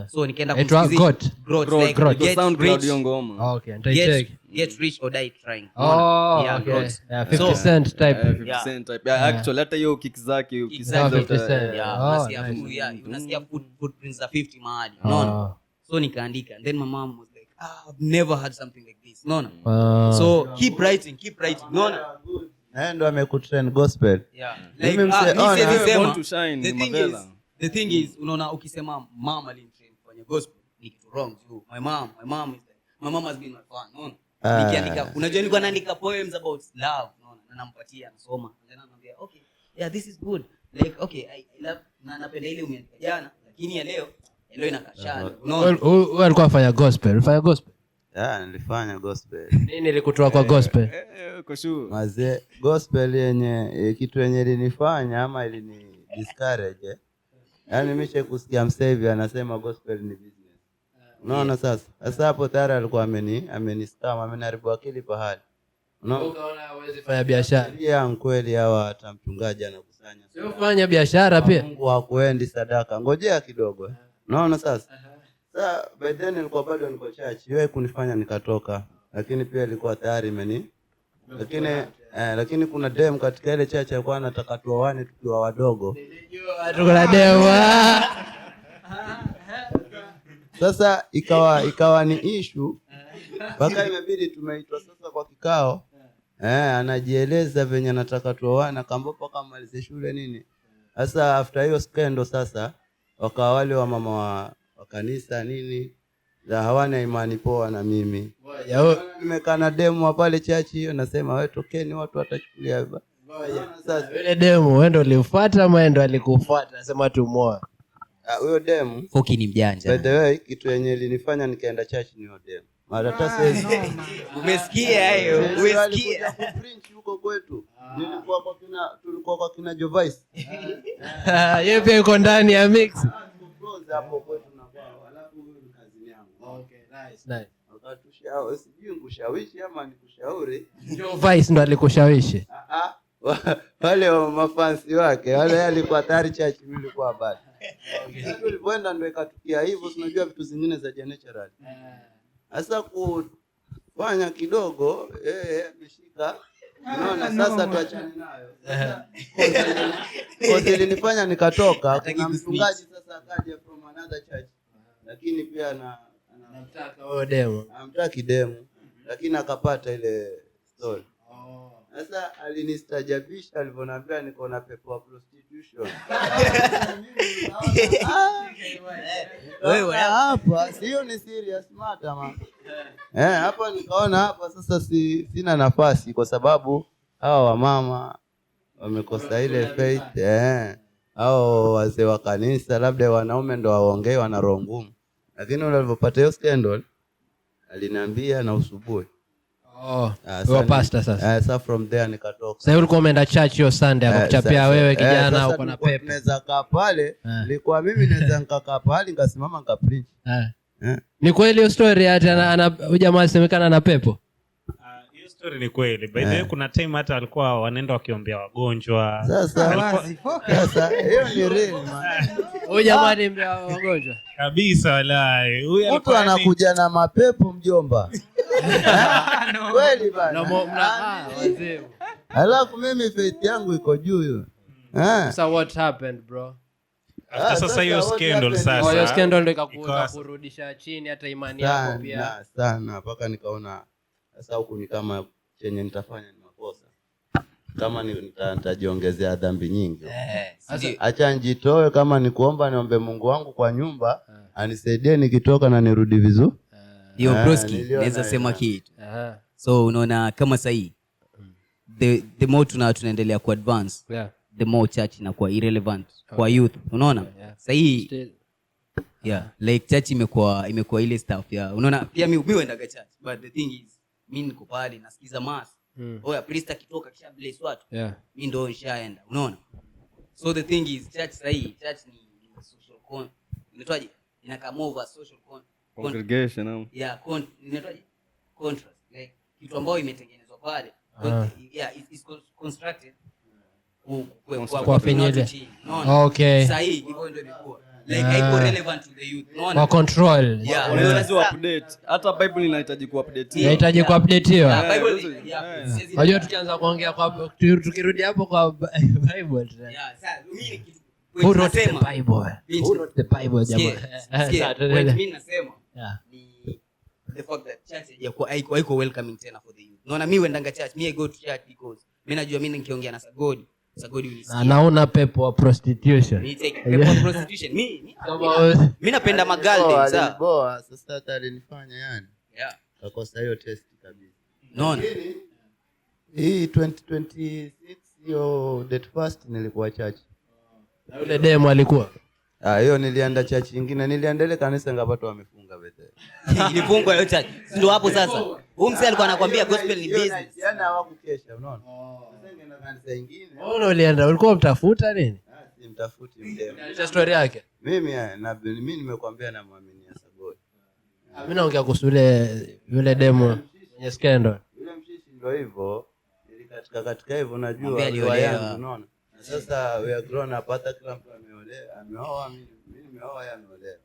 So nikaenda kumsikiliza growth like get SoundCloud hiyo ngoma. Okay, nitaicheck. Get rich or die trying. Oh, yeah, okay. Growth. Yeah, 50 cent type. 50 cent type. Yeah, actually hata hiyo kick zake ukisikiza 50 cent. Unasikia footprints za 50 mahali. Unaona? So nikaandika and then my mom was like, I've never had something like this. Unaona? So keep writing. Unaona? Na ndo amekutrain gospel. Yeah. Like the thing is unaona ukisema mama alinitrain kwenye gospel ni kitu wrong juu my mom is like, my mom has been my fan, unaona? Nikiandika, unajua nilikuwa naandika poems about love, unaona? Na nampatia anasoma. Na ananiambia okay, yeah, this is good. Like okay, I love na napenda ile umeandika jana, lakini ya leo inakashana. Unaona? Wewe alikuwa afanya gospel, ufanya gospel? Yeah, nilifanya gospel. Nini ilikutoa kwa gospel? Mazee, gospel yenye kitu yenye ilinifanya ama ilini discourage. Yaani mimi kusikia msevi anasema gospel ni business. Unaona sasa? Sasa hapo tayari alikuwa ameni scam, ameniharibu akili pahali. Unaona? Ukaona hawezi fanya biashara. Yeah, kweli hawa hata mchungaji anakusanya. Sio fanya biashara pia. Mungu hakuendi sadaka. Ngojea kidogo. Unaona sasa? Sasa by then nilikuwa bado niko church. Yeye kunifanya nikatoka. Lakini pia ilikuwa tayari imeni. Lakini lakini kuna dem katika ile church alikuwa anataka tuoane tukiwa wadogo. Nilijua tuko na dem. Sasa ikawa ni issue mpaka imebidi tumeitwa sasa kwa kikao. Anajieleza venye anataka tuoane, akaambiwa mpaka amalize shule nini. Sasa after hiyo scandal sasa wakawa wale wa mama wa kanisa nini za hawana imani poa na mimi. Nimekaa na demu pale church hiyo, nasema wewe tokeni, watu watachukulia vibaya. Sasa yule demu wewe ndio ulifuata ama ndio alikufuata? Nasema tu moa. Huyo demu Foki ni mjanja. By the way, kitu yenye ilinifanya nikaenda church ni huyo demu. Mara tatu umesikia hiyo? Umesikia? Kupreach huko kwetu. Nilikuwa kwa kina, tulikuwa kwa kina Jovice. Yeye pia yuko ndani ya mix. Hapo kwetu na kwao. Alafu huyo ni kazi yangu. Okay, nice. Akatushauri, sijui nikushawishi ama nikushauri. Jovice ndo alikushawishi. Wale wa mafansi wake, wale alikuwa tayari church, mimi nilikuwa bado. Tulipoenda ndio ikatukia hivyo, tunajua vitu zingine za natural. Sasa kufanya kidogo ameshika. Unaona sasa tuachane nayo. Sasa ilinifanya nikatoka. Kuna mchungaji sasa akaja from another church. Lakini pia anamtaka huyo demu. Anamtaka demu. Lakini akapata ile story. Sasa alinistajabisha alivyoniambia niko na pepo wa prostitution. Wewe hapa sio, ni serious matter man. Hapa nikaona hapa sasa sina nafasi kwa sababu hawa wamama wamekosa ile faith Hao wazee wa kanisa labda wanaume ndo waongee, wana roho ngumu. Lakini yule alipopata hiyo scandal aliniambia na usubuhi. Oh, wewe pastor sasa. Sasa from there nikatoka. Sasa ulikuwa umeenda church hiyo Sunday akakuchapia wewe kijana uko na pepo. Naweza kaa pale, nilikuwa mimi naweza nikakaa pale nikasimama nika preach. Ni kweli hiyo story hata ana jamaa asemekana na pepo? Hiyo story ni kweli. By the way kuna time hata walikuwa wanaenda wakiombea wagonjwa. Sasa hiyo ni real man. Huyu jamaa ni mbea wagonjwa. Kabisa walai. Huyu mtu anakuja na mapepo mjomba. Kweli bana. Wazimu. Alafu mimi faith yangu iko juu hiyo. So what happened bro? After sasa hiyo scandal sasa. Hiyo scandal ndio ikakurudisha chini hata imani yako pia. Sana mpaka nikaona sasa huku ni kama chenye nitafanya ni makosa. Kama nitajiongezea dhambi nyingi. Acha nijitoe, kama ni kuomba niombe Mungu wangu kwa nyumba anisaidie nikitoka na nirudi vizuri. Hiyo broski naweza sema kitu. So unaona kama sasa hii the more tunaendelea ku advance, the more church inakuwa irrelevant kwa youth. Unaona? Sasa hii like church imekuwa ile stuff ya unaona pia mimi huendaga church, but the thing is mimi niko pale nasikiza mass. Oya priest akitoka kisha bless watu. Mimi ndo nishaenda. Unaona? So the thing is church sasa hii church ni social inaitwaje? Inakaa more of a social congregation. Inaitwaje? Contrast. Like kitu ambayo imetengenezwa pale. It's constructed kwa penyewe. Okay. Sasa hii hivyo ndio imekuwa. Like haiko relevant to the youth. Unaona? Kwa control. Unaweza update. Hata Bible inahitaji kuupdate. Inahitaji kuupdateiwa. Bible. Unajua tukianza kuongea kwa tukirudi hapo kwa Bible. Sasa mimi kitu who wrote the Bible? Who wrote the Bible jamaa? Mimi nasema ni the fact that church haiko welcoming tena for the youth. Unaona mimi huendanga church, mimi I go to church because mimi najua mimi nikiongea na God, God unisikia. Naona pepo wa prostitution. Ni take pepo wa prostitution. Mimi napenda magalde sawa. Boa sasa hata alinifanya yani. Kakosa hiyo test kabisa. Unaona? Hii 2026 hiyo date first nilikuwa church. Na yule demo alikuwa? Hiyo nilienda church nyingine, nilienda ile kanisa ngapata wamefunga bete. Ilifungwa hiyo church. Ndio hapo sasa. Huyu mzee alikuwa anakuambia gospel ni business. Yaani hawakukesha, unaona? Sasa ningeenda kanisa nyingine. Wewe ulienda, ulikuwa mtafuta nini? Si mtafuti mdemo. Acha story yake. Mimi na mimi nimekuambia namwamini God. Mimi naongea kuhusu yule demo mwenye scandal. Yule mshishi ndio hivyo. Nilikatika katika hivyo unajua yangu, unaona? Sasa we are grown up, hata kila mtu ameolewa, ameoa, mimi nimeoa, yeye ameolewa.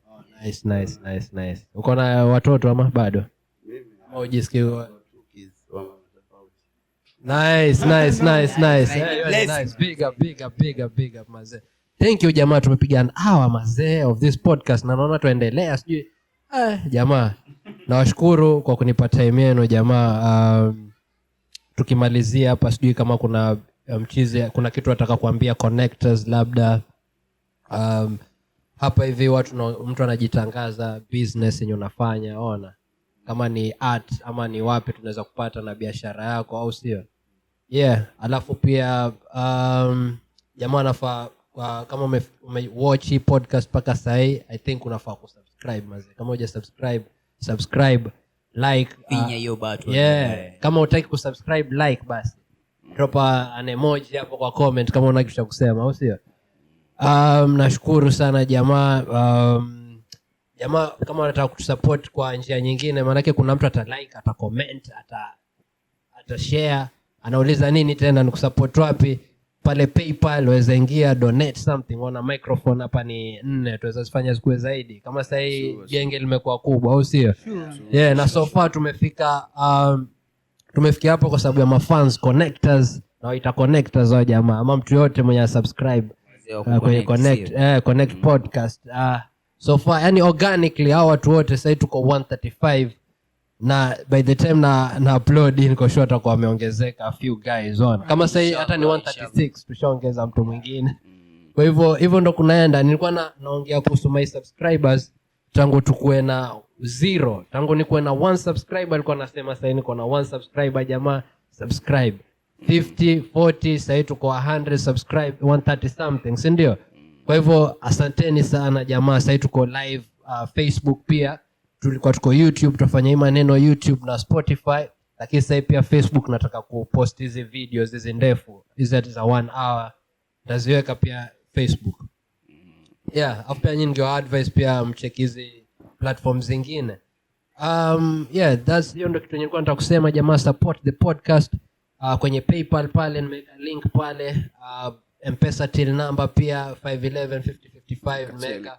Nice nice nice nice. Uko na watoto ama bado? Mimi ama ujisikii Nice nice nice nice. Nice. Big up big up big up big up mazee. Thank you jamaa, tumepiga an hour mazee of this podcast na naona tuendelea sijui. Jamaa nawashukuru kwa kunipa time yenu jamaa. Tukimalizia hapa sijui kama kuna mchizi kuna kitu nataka kuambia connectors labda. Hapa hivi watu mtu anajitangaza business yenye unafanya, ona kama ni art ama ni wapi tunaweza kupata na biashara yako au sio? Yeah, alafu pia jamaa anafaa kama ume watch hii podcast paka sahi, I think unafaa kusubscribe mazee. Kama huja subscribe, like, finya hiyo button. Yeah, kama hutaki kusubscribe like basi drop an emoji hapo kwa comment kama una kitu cha kusema au sio? Nashukuru sana jamaa. Jamaa kama unataka kutusupport kwa njia nyingine, maana yake kuna mtu ata like, ata comment, ata share, anauliza nini tena nikusupport wapi? Pale PayPal waweza ingia donate something. Ona microphone hapa ni 4, tuweza zifanya zikuwe zaidi. Kama sasa hii genge limekuwa kubwa au sio? Yeah, na so far tumefika tumefikia hapo kwa sababu ya mafans connectors, na waita connectors wa jamaa ama mtu yote mwenye subscribe kwenye connect connect podcast. So far yani organically hao watu wote sasa tuko 135 Na by the time na upload hii niko sure atakuwa ameongezeka a few guys on. Kama sasa hata ni 136 tushaongeza mtu mwingine. Kwa hivyo hivyo ndo kunaenda. Nilikuwa naongea kuhusu my subscribers tangu tukue na 0, tangu nikuwe na 1 subscriber alikuwa anasema sasa niko na 1 subscriber, jamaa subscribe. 50, 40, sasa tuko 100 subscribe, 130 something, si ndio? Kwa hivyo asanteni sana jamaa, sasa tuko live Facebook pia. Tulikuwa tuko YouTube, tutafanya hii maneno YouTube na Spotify, lakini sasa pia Facebook nataka kupost hizi videos hizi ndefu, hizi za 1 hour nitaziweka pia Facebook. Yeah, afu pia nyinyi ningewa advice pia mcheck hizi platforms zingine. Yeah, that's hiyo ndio kitu nilikuwa nataka kusema jamaa, support the podcast kwenye PayPal pale nimeweka link pale, M-Pesa till number pia 511 50 55 nimeweka.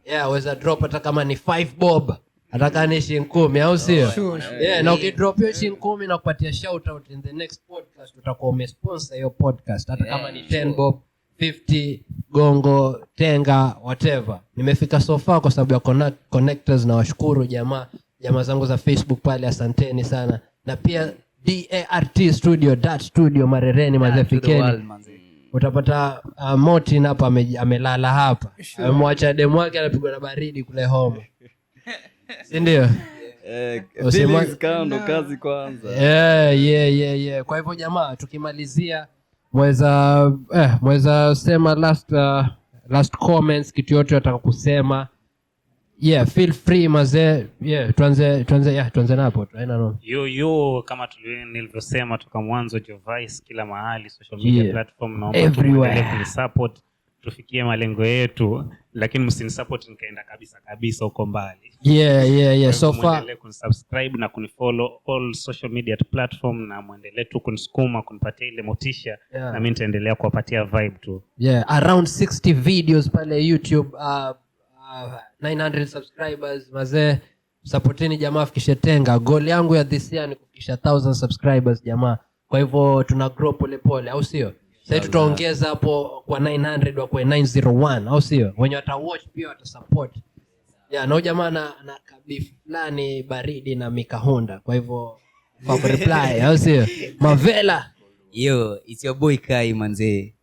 Yeah, waweza drop hata kama ni 5 bob, hata kama ni shilingi 10, au sio? Sure. Yeah, na ukidrop hiyo shilingi 10 na kupatia shout out in the next podcast, utakuwa umesponsor hiyo podcast hata kama ni 10 bob, 50, gongo, tenga, whatever. Nimefika so far kwa sababu ya connectors, na washukuru jamaa zangu za Facebook pale, asanteni sana. Na pia DART Studio, Dart Studio Marereni, mazee, fikeni. Utapata Martin hapa amelala hapa. Amemwacha demu wake anapigwa na baridi kule home. Si ndio? Feelings kando, kazi kwanza. Yeah. Kwa hivyo jamaa, tukimalizia mweza sema last comments, kitu yote nataka kusema. Yeah, feel free mazee. Yeah, tuanze napo tu. Haina noma. Yo, kama nilivyosema toka mwanzo, Jovice kila mahali, social media platform, naomba everywhere kunisupport tufikie malengo yetu, lakini msinisupport nikaenda kabisa kabisa huko mbali. Yeah. So far muendelee kunisubscribe na kunifollow all social media platform, na muendelee tu kunisukuma, kunipatia ile motisha, na mimi nitaendelea kuwapatia vibe tu. Yeah, around 60 videos pale YouTube, 900 subscribers mazee. Supporteni jamaa afikishe tenga. Goal yangu ya this year ni kufikisha 1000 subscribers jamaa. Kwa hivyo tuna grow pole pole, au sio? Sasa tutaongeza hapo kwa 900 wa kwa 901, au sio? Wenye wata watch pia wata support. Yeah, na jamaa na kabifu fulani baridi na mikahunda. Kwa hivyo reply, au sio? Mavela. Yo, it's your boy Kai manze.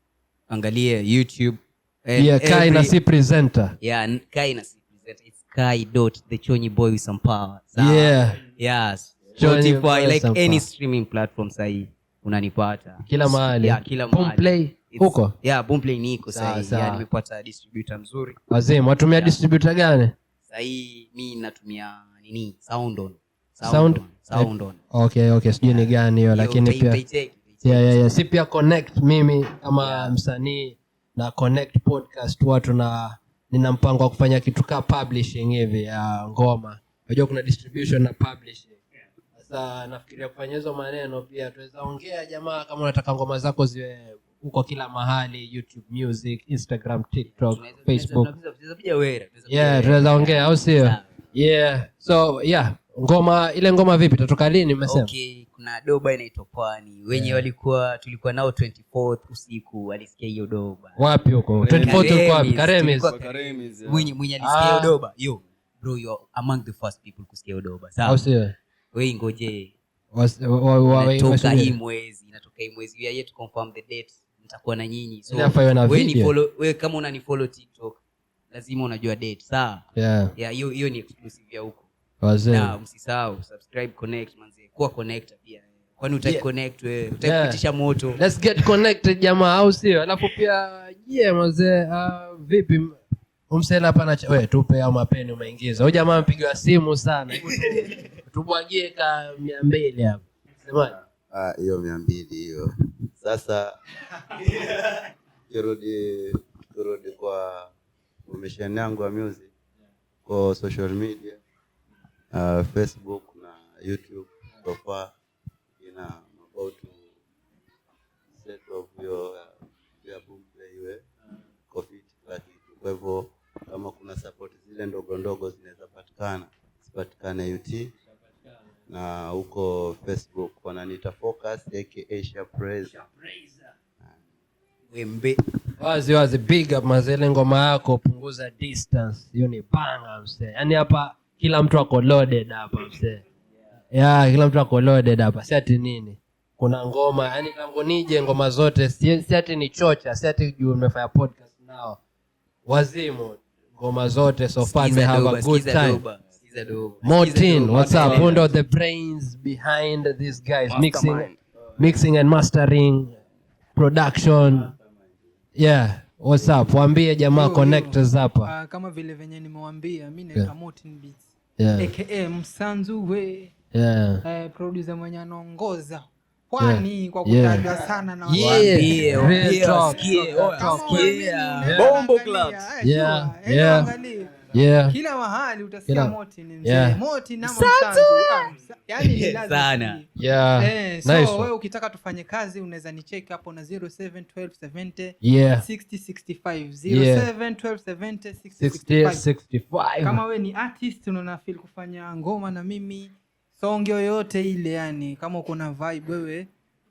Angalia YouTube. Yeah, Kai na si presenter. Yeah, Kai na si presenter. It's Kai dot the Chonyi boy with some power. So, yeah. Yes. Spotify, like any streaming platform sahi unanipata. Kila mahali. Yeah, kila mahali. Boomplay huko? Yeah, Boomplay niko sahi. Yeah, nimepata distributor mzuri. Wazee, watumia distributor gani? Sahi mimi natumia nini? Sound on. Sound on. Okay, sijui ni gani hiyo, lakini pia. Yeah. Si pia connect mimi kama msanii na Connect Podcast, watu na nina mpango wa kufanya kitu kama publishing hivi ya ngoma. Unajua kuna distribution na publishing. Sasa nafikiria kufanya hizo maneno pia, tuweza ongea jamaa, kama unataka ngoma zako ziwe huko kila mahali, YouTube Music, Instagram, TikTok, Facebook. Yeah, tunaweza ongea, au sio? Yeah. So, yeah, ngoma ile ngoma vipi tatoka lini umesema? Okay, kuna doba inaitwa Pwani. Wenye walikuwa tulikuwa nao 24th usiku walisikia hiyo doba. Wapi huko? 24th ulikuwa wapi? Karemis. Mwenye alisikia hiyo doba. Yo, bro, you are among the first people kusikia hiyo doba. Sawa. Au sio? Wewe ngoje. Inatoka hii mwezi. We are yet to confirm the date. Nitakuwa na nyinyi. So wewe ni follow, wewe kama unanifollow TikTok lazima unajua date. Sawa? Yeah, hiyo ni exclusive ya huko. Na msisahau subscribe, connect manze. Kuwa connected pia. Kwani utaki connect wewe, utaki kupitisha moto. Let's get connected jamaa, au sio? Alafu pia manze, vipi umsela hapa na wewe tupe au mapeni umeingiza. Huyu jamaa mpigiwa simu sana. Tubwagie ka 200 hapo. Semaje? Hiyo 200 hiyo. Sasa turudi kwa mission yangu ya music kwa social media. Facebook na YouTube so far ina about set of your Boomplay iwe covid kila kitu. Kwa hivyo kama kuna support zile ndogo ndogo zinaweza patikana, zipatikane UT na huko Facebook wananiita Focus aka Shapraiser. Wembe. Wazi big up mazele, ngoma yako punguza distance. Hiyo ni banga mse. Yaani hapa kila mtu ako loaded hapa mse. Yeah, kila mtu ako loaded hapa. Si ati nini. Kuna ngoma, yani tangu nije ngoma zote si ati ni chocha, si ati juu nimefanya podcast nao. Wazimu ngoma zote so far we have a good time. Mortin, what's up? Who the brains behind these guys mixing and mastering production. Yeah, what's up? Waambie jamaa connectors hapa. Kama vile venye nimewaambia, mimi naitwa Mortin Beats. Yeah. AKA Msanzu we. Yeah. Producer mwenye anaongoza pwani kwa kutajwa sana na waambie wasikie. Bombo clubs. Yeah. Kila mahali utasikia Mortin mzee. Mortin na Msanzu. Yaani ni lazima sana. Yeah. So nice. Wewe ukitaka tufanye kazi unaweza ni check hapo na 07 12 70 60 65 07 12 70 60 65. Kama wewe ni artist unaona feel kufanya ngoma na mimi, song yoyote ile, yani kama uko na vibe wewe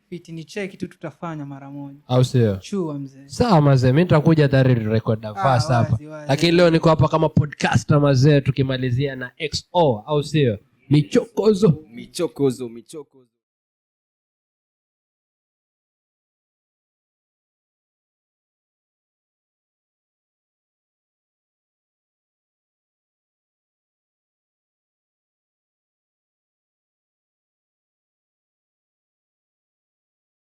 fit ni check tu, tutafanya mara moja. Au sio? Chua mzee. Sawa mzee, mimi nitakuja tayari record na verse hapa. Lakini leo niko hapa kama podcaster mzee, tukimalizia na XO, au sio? Michokozo. Michokozo, michokozo.